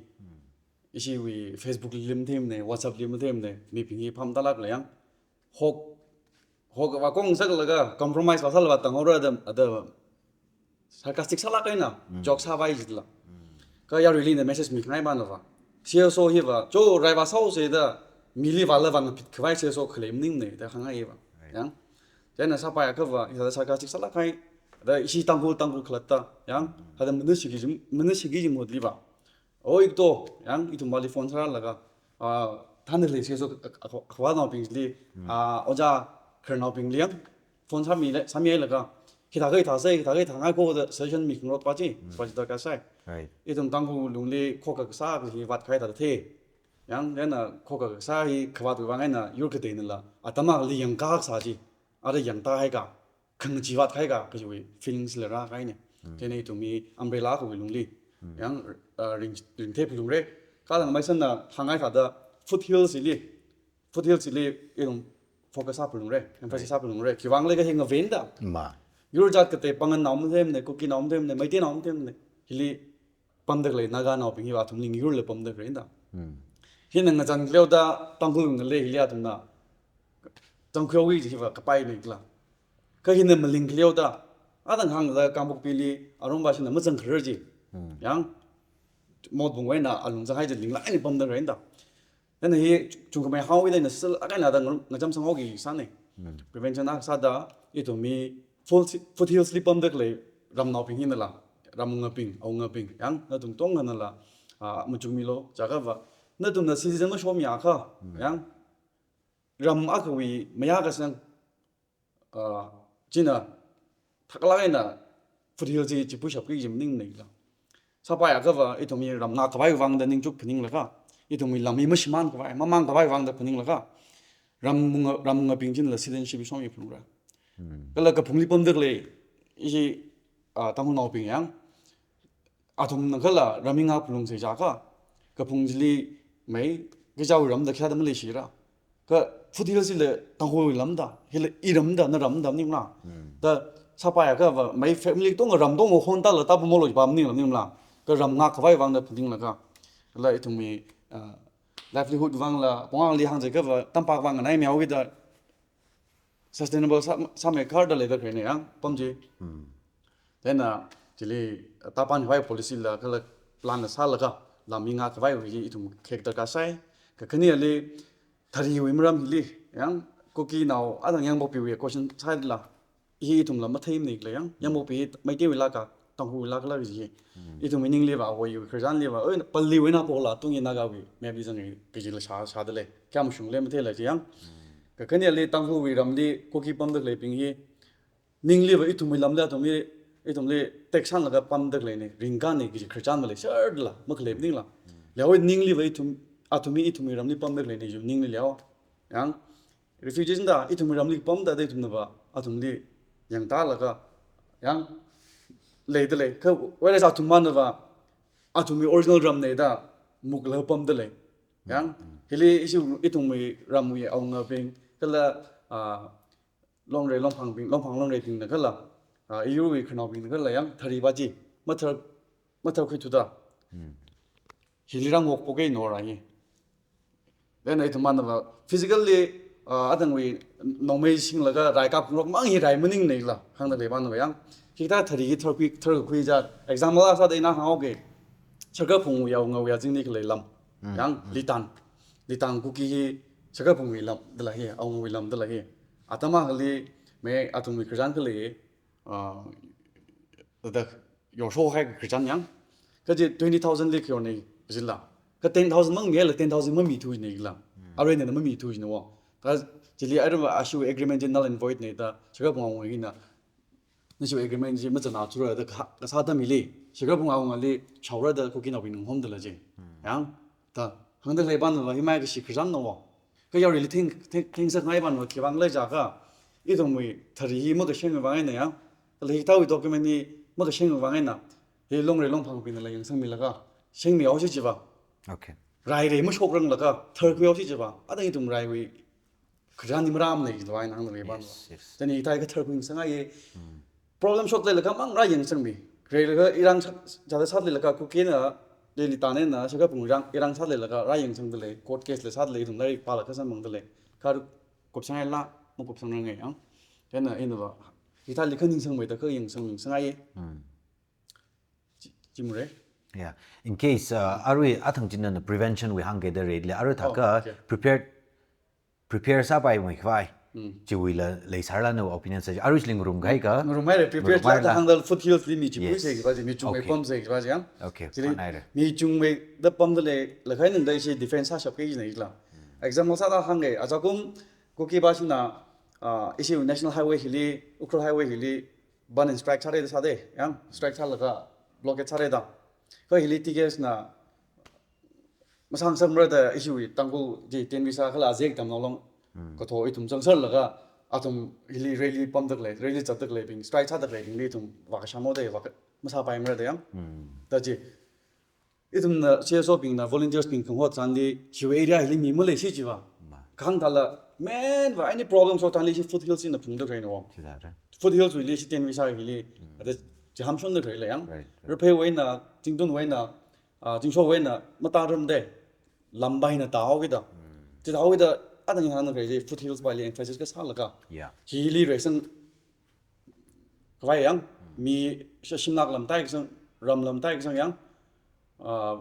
Ishiwui Facebook li mathemne, WhatsApp li mathemne, mibing hi pham talak la yang. Hok, hok vākong saklaga, compromise vāsāla vātanghaora da, da, sarcastic sālāk eina, joke sāvai jitla. Kha yaruili na message mikhangai mana va. C S O hiva, cho rai vāsāhaosa da, mili vāla vāna phit khavai C S O khalei maningne, da hāngngai va. Yang, chieina sāpaiakha va, hithāda sarcastic sālāk kahai, da ishi Tangkhul, Tangkhul khalatta, yang, hithāda manashiki jim, manashiki jim hotli va. Oi to, yang, ithum vāli phone sāralaga, ah, thānda lei C S O kha-, kha-, kha-, khavānaobingli, ah, ojā khararnaobingli yang, phone sāmile, sāmihailaga, hithākha hithāsai, hithākha hithāngai ko da suggestion mikhangarok pa chi, pa chi darkar sai. Right. Ithum Tangkhul lungli khokkha kasā kaji vātkahai thāda thei. Yang, chieina khokha kasā hi khavātwui vang eina yur kateina la, atam akhali yangkā kasā chi, ara yangtāhaika, khangachee vāthaika kajiwui feelings la rākahaina. Chieina ithum hi umbrella akhawui lungli, yang, uh, ring, ringthei phalungra. Kala ngamai sanna hāngngai thāda foothills hili, foothills hili ithum focus sāphalungra, emphasis sāphalungra. Khiwuivang leiakha hi ngavenda. Ma. Yur jat katei Pangannaowui matheimana, Kukinao matheimana, Meiteinaowui matheimana. Hili pamda khalei Naganaobing hiva athumli ngayurla pamda khaleina. Hina ngazan khaleoda Tangkhul ngalei hili athumna zangkhuihaoki kaji hiva kapaina kala. Kha hina maling khaleoda, adang hāngda Kangpokpili arongvāshina mazangkharar chi. Yang, motbungwui eina alung zanghai chi lingla eina pamda khaleina. Chieina hi chungkhamei haowui eina sālāk eina da ngacham sanghaoki sāna. Prevention akha sāda, ithum hi foot, foothills li pamda khalei ramnaobing hina la, ramungabing, awungabing, yang, nathum tongkhana la, ah, machukmilu, jiakhava, nathumna citizen mashomiakha, yang, ram akhawui mayā kasang, ah, china thaklāk eina foothills chi chipuishapki kaji maningmana kala. Sāpaiakhava, ithum hi ram ngākkhavai vangda ningchuk phaninglaga, ithum hi lam hi mashimānkhavai, mamānkhavai vangda phaninglaga, ramunga, ramungabing chinala citizenship hi shomi phalungra. Kala kaphungli pamda khalei, ishi, ah, Tangkhulnaobing yang, athumna kala ram hi ngākphalungsa jiakha, kaphung chili mei, kachichāwui ram da khayāda maleishira. Kha foothills hila Tangkhulwui lam da, hila iram da, naram da maningla. Da sāpaiakhava, mei family tongkha ram tongkha hontāla tāpamhaolu jiva maningla, maningla. Kha ram ngākkhavai vangda phaninglaga. Kala ithumwui, ah, livelihood vangla, pongangli hāngchiakhava, tampak vang nganaimehaoki da, sustainable sā, sāmeikharda leida khaleina yang, pam chi. Chieina, chili, tāpankhavai policy la, kala plan la sālaga, lam hi ngākkhavaiwui hi ithum khek darkar sai. Kakhaneli, thariwui maram hili, yang, Kukinao, adang Yangpokpiwui question sāla, hi ithumla matheimana kala yang, Yangpokpi hi Meiteiwui laka, Tangkhulwui laka la kaji hi. Ithumwui ningliva, awui khararchanliva, oi, Palliwui eina pokla, tungli Nagawui map li zanga kajila shā, shāda lei. Kayākha mashungla matheila chi yang. Kakhaneli Tangkhulwui ramli Kuki pamda khaleibing hi, ningliva ithumwui lamli athumli, ithumli teksanlaga pamda khaleina, ringkāna kaji khararchan maleiserdala, makhalei maningla. Leihao ningliva ithum, athum hi ithumwui ramli pamda khaleina, yu ningli leihao. Yang, refugees da, ithumwui ramli pamda da ithumnava, athumli yangtālaga, yang, leida lei. Kha, whereas athummānava, athumwui original ramna da, mukla pamda lei. Yang, hili ishi ithumwui ramwui awungabing, kala, ah, Longre, Longphangbing, Longphang Longrebingna kala, ah, iyurwui khararnaobingna kala yang, thari va chi, mathar, matharkhuithuda. Hili rāngokpoka nora hi. Then ithummānava physically, ah, adangwui nongmei singlaga rai kapkhangarok mang hi rai maningmana kala, hāngda leipamnava yang. Hikathā thari hi tharkhui, tharkakhui ja, example akha sāda ina hānghaoki. Shakaphungwui awungawui azingli khalei lam. Yang, Litan. Litan Kuki hi Shakaphungwui lam dala hi, awungawui lam dala hi. Atam akhali, mei athumwui khararchan khalei, ah, da yorshokahai khararchan yang. Kaji twenty thousand li khayorna jila. Kha ten thousand mang mila ten thousand mamithuina kala. Aruina mamithuina wo. Kha chili arui ashiwui agreement chi null and void na da, Shakaphung awunga hina, nashiwui agreement chi mazannathura da ka, kasā atam hili, Shakaphung awungali shaora da Kukinaobing nganghomdala chi. Yang, da, hāngda leipamnava, himai kashi khararchanna wo. Kha yaruili theng, theng, thengsakngai pamnava, khiwuivang khala jiakha, ithumwui thari hi makashengwui vang eina yang, kala hikathāwui document hi makashengwui vang eina, hi Longre Longphangbingna la yangsangmilaga, shengmihaosi jiva. Okay. Rai rai mashokranglaga, tharkhuihaosi jiva. Adang ithum raiwui khararchan hi marāmana jiva ina hāngda leipamnava. Yes, yes. Chieina hikathā hi katharkhui ngasakngaiya. Problem shokda leilakha mang rāyangsangmi. Khaleilaga irāng sā, sāda sāda leilakha Kukina, Litanna, Shakaphung rāng, irāng sāda leilakha rāyangsangda lei, court case la sāda lei, ithum lairik pālaga samphangda lei. Kha kupsangngaila, makupsangngarange yang. Chieina, inava, hikathāli khaningsangmeida khayangsang, yangsangngaiya. Chi, chi mure. Yeah. In case, uh, arui athang china prevention wui hāngkida leili, arui thākha, oh, okay, prepared, prepare sāpaimeikhavai. Chiwuila leisālana opinion sā, arui chili ngarumkahai ka? Ngarumhaira, prepare sāda hāngda foothills li mi chipui, yes, sāki kaji, mi chungmei, okay, pamsāki kaji yang. Okay, chili, fine, haira. Mi chungmeida pamda leilakha eina da ishi defense sāshapki kajina kala. Example sāda hānga, ajakum Kuki vāshina, ah, ishi National Highway hili, Ukhrul Highway hili, ban and strike sāra da sāda, yang, strike sālaga blockade sāra da. Kha hili T K S na masāngasakmara da ishiwui Tangkhul chi ten visa kala azek tamnao long. Kathā ithum zangserlaga athum hili rally pamda khalei, rally zatda khaleibing, strike sāda khaleibingli ithum vākashamo da vāka-, masāpaimara da yang. Da chi ithumna C S O bingna volunteers bing khangahot tharanli hiwui area hili mi maleishi chiva. Kahāng thāla main va any problem shok tharanli shi foothills na phungda khalei no. Chithāra. Foothills wuili shi ten visa hili. Ada chi hamshonda khalei yang. Right, right. Rapheiwui eina, Zingtunwui eina, ah, Zingshowui eina matāram de. Lam va hina tāhaokida. Chithāhaokida, adang hina khalei foothills vali emphasis kasālaga. Yeah. Hili reason khavai yang, mi sha-, shimlak lam tai kasang, ram lam tai kasang yang, ah,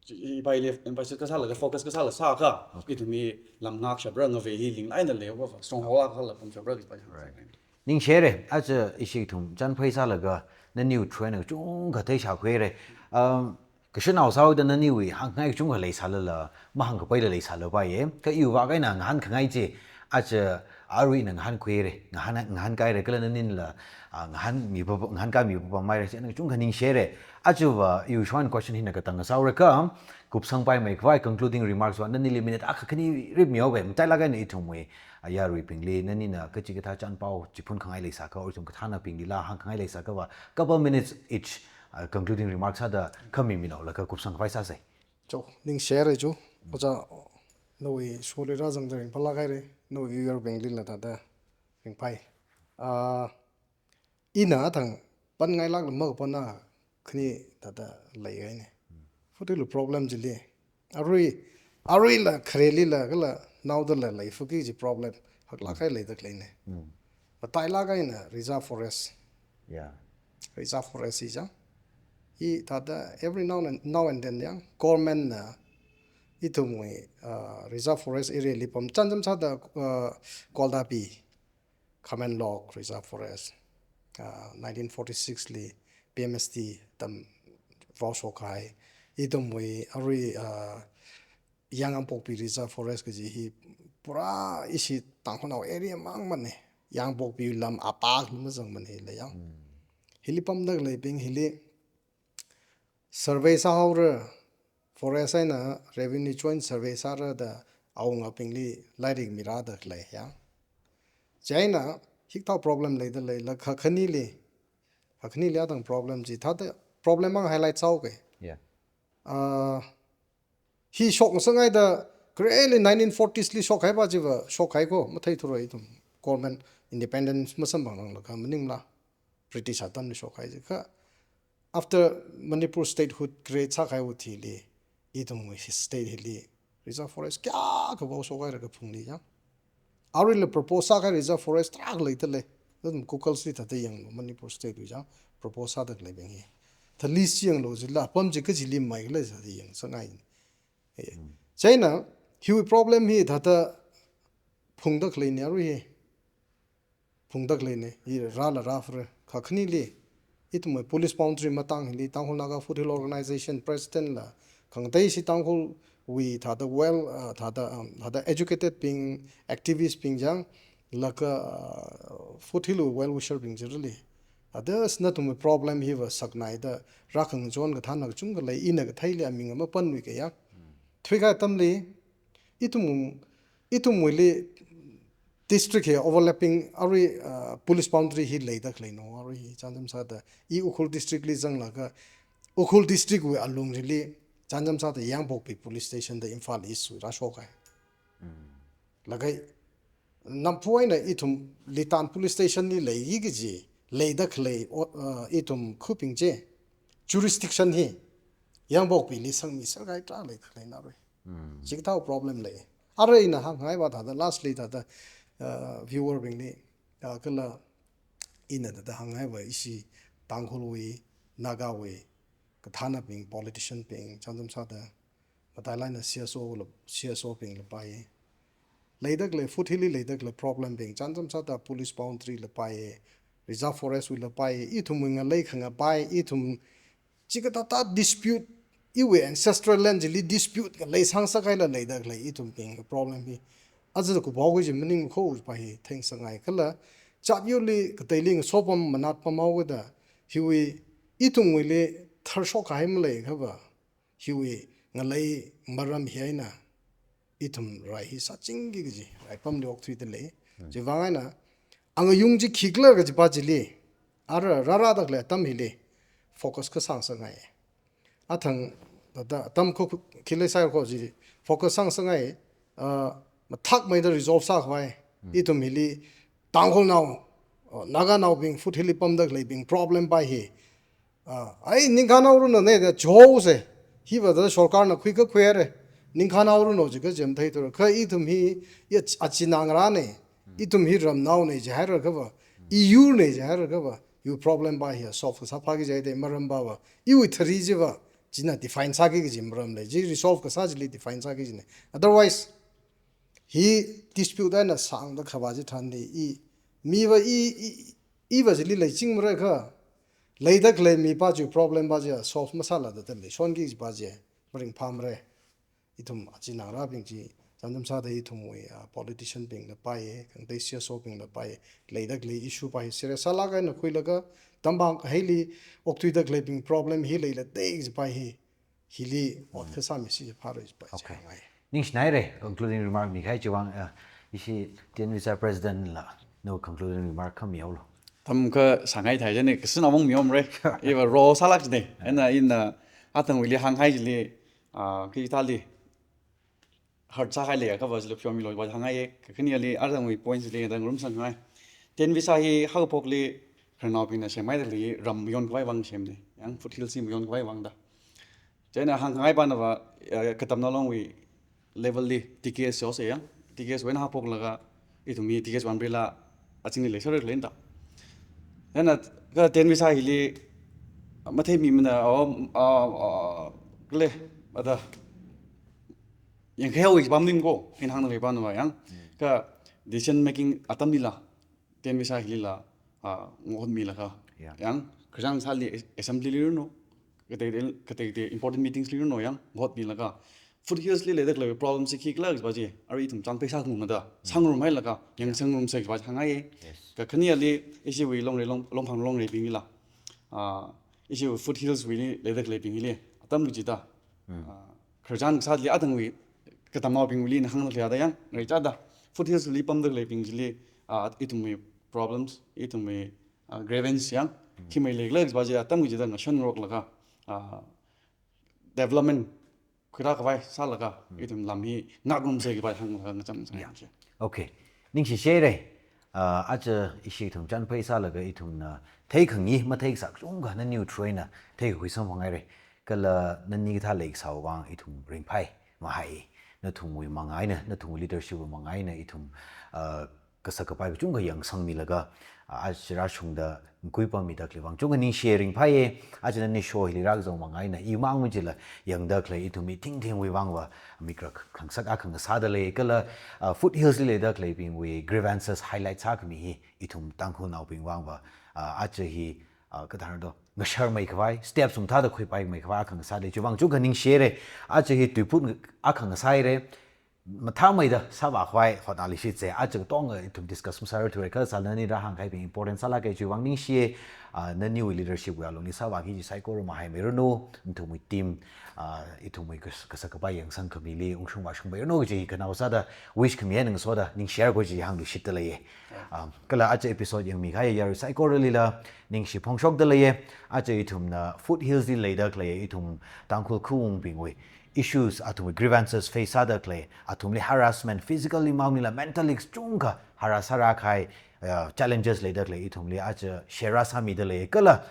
chi-, hi pai left, emphasis kasālaga, focus kasāla sākha, ithum mi lam ngakshapra ngavei hi linglai eina leiva, stronghold akhala pamshapra kaji pa. Right. Ningshire, aja ishi ithum chānphai sālaga, naniwui train kachungkha theishākhuire. Um, kashanao sāhaoda naniwui hāngngai kachungkha leisālala, mahāngkapaila leisāla paiye. Kha iwui vak eina ngahānkhangai chi, aja arui ina ngahānkhuire, ngahān, ngahānkaire kala naninla, ah, ngahānmi papa, ngahānkaimi papamaire, chieina kachungkha ningshire. Aja va, iwui shong question hina katang sāhaora kha, kupsangpaimei khavai concluding remarks va, nanili minute akha khani rip mihaoke, matailak eina ithumwui, ah, yaruibingli, nanina kachikathā chānpao, chiphun khangai leisākha, or ithum kathānabinglila, hāngkhangai leisākha va, couple minutes each, ah, concluding remarks sāda khami minaolaga kupsang khavai sāsei. Cho, ningshire cho. Oja, nawui shuli rāzangda ringphālak haire, nawui viewer binglila thāda ringphai. Ah, ina athang panngailak lam makapana khani thāda leikahaine. Foothills problem chili. Arui, aruila kharelila kala naodala lei foothills chi problem. Haklak kahai leida khaleine. Matailak eina reserve forest. Yeah. Reserve forest hi chang. Hi thāda every now and, now and then yang government na ithumwui, uh, reserve forest area li pam chānjam sāda, uh, Gualdapi, Khamenlok Reserve Forest, uh, nineteen forty-six li P M S T tam vaoshokkahai. Ithumwui arui, uh, Yangpokpi Reserve Forest kaji hi pura ishi Tangkhulnao area mangmane. Yangpokpi lam apak lum zangmane le yang. Hili pamda khaleibing hili survey sāhaora, forest eina revenue joint survey sāra da awungabingli lairik mirāda khalei ya. Chieina hikathā problem leida leila kha khanili, kha khanili athang problem chi thāda problem mang highlight sāhaoke. Yeah. Ah, hi shokngasakngaida, khareli nineteen forties li shokkahai va chiva, shokkahai ko, matheithura ithum. Government independence masamphangranglakha maningla, British atamli shokkahai chi kha. After Manipur statehood create sākahaiwui thili, ithumwui state hili, reserve forest kayākha vaoshokhaira kaphungli ya. Aruila propose sākahai reserve forest tarākha leida lei. Athum Google li thāda yanglu, Manipur state wui chang propose sāda khaleibing hi. Thāda list yanglu chila, apam chi kachili maikhala thāda yangsakngai. Eh, chieina, hiwui problem hi thāda phungda khaleine arui hi. Phungda khaleine, hi rāla rāphara. Kha khanili, ithumwui police boundary matang hili, Tangkhul Naga Foothill Organization President la, khangateishi Tangkhulwui thāda well, uh, thāda, um, thāda educated bing, activist bing chang, laga, uh, foothill wui well wisher bing chili. Thāda sina ithumwui problem hiva saknaida, rākhangachon kathāna kachungkha lei, ina katheili aming mapanluike ya. Thuikahai atamli, ithum, ithumwuili district hi overlapping, arui, uh, police boundary hi leida khaleino, arui hi chānjam sāda, i Ukhrul district li zanglaga, Ukhrul district wui alung chili, chānjam sāda Yangpokpi police station da Imphal East wui rāshokhai. Laga, nampu eina ithum Litan police station li leiya kaji, leida khalei, o, uh, ithum khubing chi, jurisdiction hi, Yangpokpili sangmiserkahai tarākha leida khaleina arui. Chikathā problem lei. Arui ina hāngngai va thāda lastly thāda, uh, viewer bingli, uh, kala ina thāda hāngngai va ishi Tangkhulwui, Nagawui, kathānabing, politician bing, chānjam sāda, matailak eina C S O la, C S O bingla pai. Leida khalei, foothill li leida khalei problem bing, chānjam sāda police boundary la pai, reserve forest wui la pai, ithumwui ngalei khangapai, ithum chikathāthā dispute, iwui ancestral land chili dispute khalei sangsak kahaila leida khalei ithumbing problem hi. Aja kuphaokhui chi maningmakho pa hi thengsakngai kala. Chat yurli kateili ngasopam manatpamhaoda, hiwui ithumwuili tharshok kahai maleikhava, hiwui ngalei maram hi eina ithum rai hi sāchingki kaji, rai pamli okthuida lei. Chivang eina, angayung chi khikhala kajipa chili, ara rārāda khalei atam hili, focus kasā sāngasakngai. Athang, da, atam kho, kho, khi leisākha chi, focus sāngasakngai, ah, mathākmeida resolve sākhavai. Ithum hili, Tangkhulnao, oh, Naganaobing, foothill li pamda khaleibing, problem pa hi, ah, ai, ningkhānhaoranu ne, da, chose. Hiva da sorkarna khuikha khuihaira. Ningkhānhaoranu jiakha chi matheithura. Kha ithum hi, ya, ach-, achināngarā ne. Ithum hi ramnao ne jihaira khava. I yur ne jihaira khava. Yu problem pa hi solve kasā phāki jihaida maram pava. Iwui thari chiva. China define sāki kaji maram lei. Chi resolve kasā chili define sāki kajina. Otherwise, hi dispute eina sāngda khavā chitharanli i, miva i, i, iva chili leichingmara kha, leida khalei mipa chi problem pa chi solve masāla da da leishonki kajipa chi, maringphāmara. Ithum achināngarābing chi, chānjam sāda ithumwui, ah, politician bingla paiya, khangatei C S O bingla paiya, leida khalei issue pa hi serious sālāk eina khuilaga, tamvang heili okthuida khaleibing problem hi leilada kajipa hi, hili ot kasāmisi phāra jipa chi Okay. hāngngai. Ningshinaira, concluding remark mikahai chivang, uh, ishi T N Visa President la, no concluding remark khami haolu. Tamkha sāngai thai jane, kasāna mong miomra. Iva ro sālāk jane. Eina ina, athang wili hānghai chili, ah, khi thāli, hurt sāhai leiya khava chili pheomilo va hāngngai, kakhaneli athangwui points li da ngarumsāngai. T N Visa hi haophokli, khararnaobingna semhaida lei, ram mayonkhavai vang semne. Yang foothills hi mayonkhavai vang da. Chieina hāngngai pana va, eh, katamnao longwui level li T K S yose yang. T K S wui eina haophoklaga, ithum hi T K S one brila, achingli leisāra khaleina da. Chieina, kha T N Visa hili, matheimimana, oh, ah, ah, kale, ada, yangkhaihaowa pamning ko, ina hāngda khalei pana va yang. Kha decision making atamlila, T N Visa hilila, ah, ngahotmilaga. Yeah. Yang, khararchān sāli as-, assembly liranu, katei, katei important meetings liranu yang, ngahotmilaga. Foothills li leida khalei problem chi khikhala kajipa chi, arui ithum chānphai sāngarumda, sāngarumhailaga, yang sāngarumsa kajipa chi hāngngai. Yes. Kakhaneli, ishiwui longrei long, Longphang longreibingla, ah, ishiwui foothills wuili leida khaleibingli, atam kachida, ah, khararchān kasāli athangwui, katamnaobingwuili ina hāngda khalei da yang, ngaraichāda, foothills li pamda khaleibing chili, ah, ithumwui problems, ithumwui, ah, grievance yang, khi mei leikhala kajipa chi atam kachida ngashonroklaga, ah, development khuirākhavai sālaga, ithum lam hi ngakrumsa kajipa hānglaga ngacham sāngai. Yeah. Okay. Ningshishaira. Ah, aja ishi ithum chānphai sālaga ithumna theikhangai, matheikasā kachungkha naniwui through eina theikakhui samphanghaira. Kala nani kathā leikasā vang ithum ringphai mahai. Nathumwui manga eina, nathumwui leadership wui manga eina ithum, ah, kasak kapai kachungkha yangsangmilaga, ah, aja rāshungda ngakhui pammida khalei vang chungkha ningshi ringphaiya. Aja nani show hili rākazang manga eina, imang machila yangda khalei ithum mi thingthingwui vangva mikrak khangasak akha ngasāda lei, kala, ah, foothills li leida khaleibingwui grievances highlight sākhami hi ithum Tangkhulnaobing vangva, ah, aja hi, ah, kathāda, ngasharmeikhavai, steps ungthāda khuipaimeikhavai akha ngasāda lei, chivang chungkha ningshira. Aja hi tuiphut akha ngasāhaira. Mathāmeida sāvākhavai hotnāli shitse, aja katonga ithum discuss masārar thura, kha sālala nani rāhāngkahaibing important sālāka, chivang ningshi, ah, naniwui leadership wui alungli sāvāki kaji saikora mahaimeiranu, nathumwui team, ah, ithumwui kas-, kasak kapai yangsang khamili ungshung vāshungpairanu kaji khanao sāda wish khami eina ngasoda ningshiyar ko kaji hāngluishitda leiya. Ah, kala aja episode yangmikahai yarui saikoralila ningshi phongshokda leiya. Aja ithumna foothills li leida khalei ithum Tangkhul khawungbingwui issues, athumwui grievances face sāda khalei, athumli harassment, physically mangmila mentally chungkha harass sārākahai, uh, challenges leida khalei ithumli aja share sāmida lei. Kala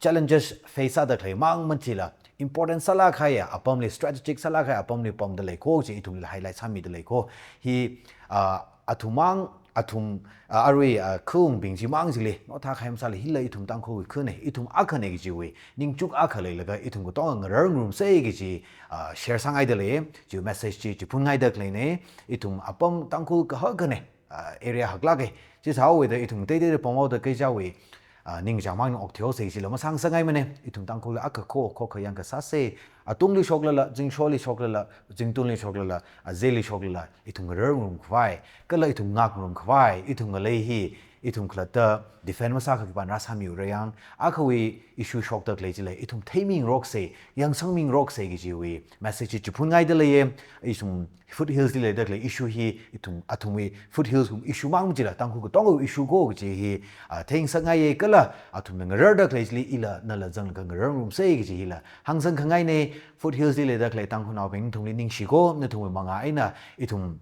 challenges face sāda khalei mang machila important sālākkahaiya apamli, strategic sālākkahaiya apamli pamda lei ko kaji ithumli highlight sāmida lei ko. Hi, uh, athum mang, athum, ah, arui, ah, khawungbing chimang chili, no thākahai masāli hila ithum Tangkhulwui khana, ithum akhana kajiwui ningchuk akha leilaga ithum katonga ngararngarumsa kaji, ah, share sāngaida lei, chi message chi, chi phunngaida khaleina, ithum apam Tangkhul kahak akhana, ah, area haklāka, chi sāhaowuida ithum teiteida pamhaoda keichāwui, ah, ningchāng mangna okthuihaosa kajila masāngasakngaimana, ithum Tangkhul akha kho, khokha yangkha sāsa, atungli shoklala, zingsholi shoklala, zingtunli shoklala, azeli shoklala, ithum ngararngarumkhavai, kala ithum ngakrumkhavai, ithum ngalei hi, Ithum khalatta defend masākha khipāna rāsāmiura yang, akhawui issue shokda khalei chili ithum theimingaroksa, yangsangmingaroksa kajiwui message chi phungaida leiya. Ithum foothills li leida khalei issue hi ithum, athumwui foothills wui issue mang chila Tangkhul katongawui issue ko kaji hi, ah, theingasakngaiya. Kala athumna ngararda khalei chili ila nala zanglaga ngararngarumsa kaji hila hāngsangkhangaina. Foothills li leida khalei Tangkhulnaobing, nathumli ningshi ko, nathumwui manga eina ithum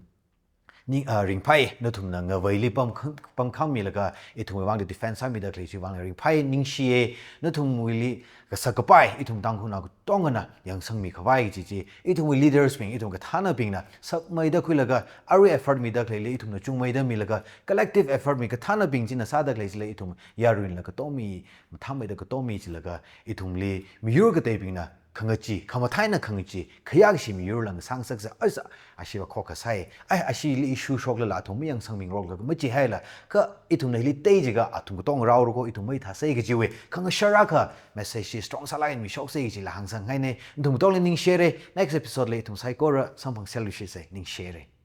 ning, ah, ringphai, nathumna ngaveili pamkhang-, pamkhangmilaga ithumwui vangda defend sāmida khalei chiwui vangla ringphai, ningshiya. Nathumwuili kasak kapai ithum Tangkhulnao katongana yangsangmi khavai kaji chi, ithumwui leaders bing, ithum kathānabingna sakmeida khuilaga, arui effort mida khaleili ithumna chungmeida milaga, collective effort mi kathānabing china sāda khalei chili ithum yaruila katomi, mathāmeida katomi chilaga, ithumli miyur kateibingna khangachee, khamathā eina khangachee, khayākashi miyurla ngasāngasaksa. Ai sa, ashiva khokkha sai, ai, ashili issue shoklala athum mayangsangmingarokla machihaila, kha ithumna hili tei jiakha athum katonga raora ko, ithum maithāsa kajiwui khangashar akha message chi strong sālāk eina mishoksa kajila hāngsangkhangaina. Nathum katongli ningshihaira. Next episode li ithum saikora samphangserluishitsa. Ningshihaira.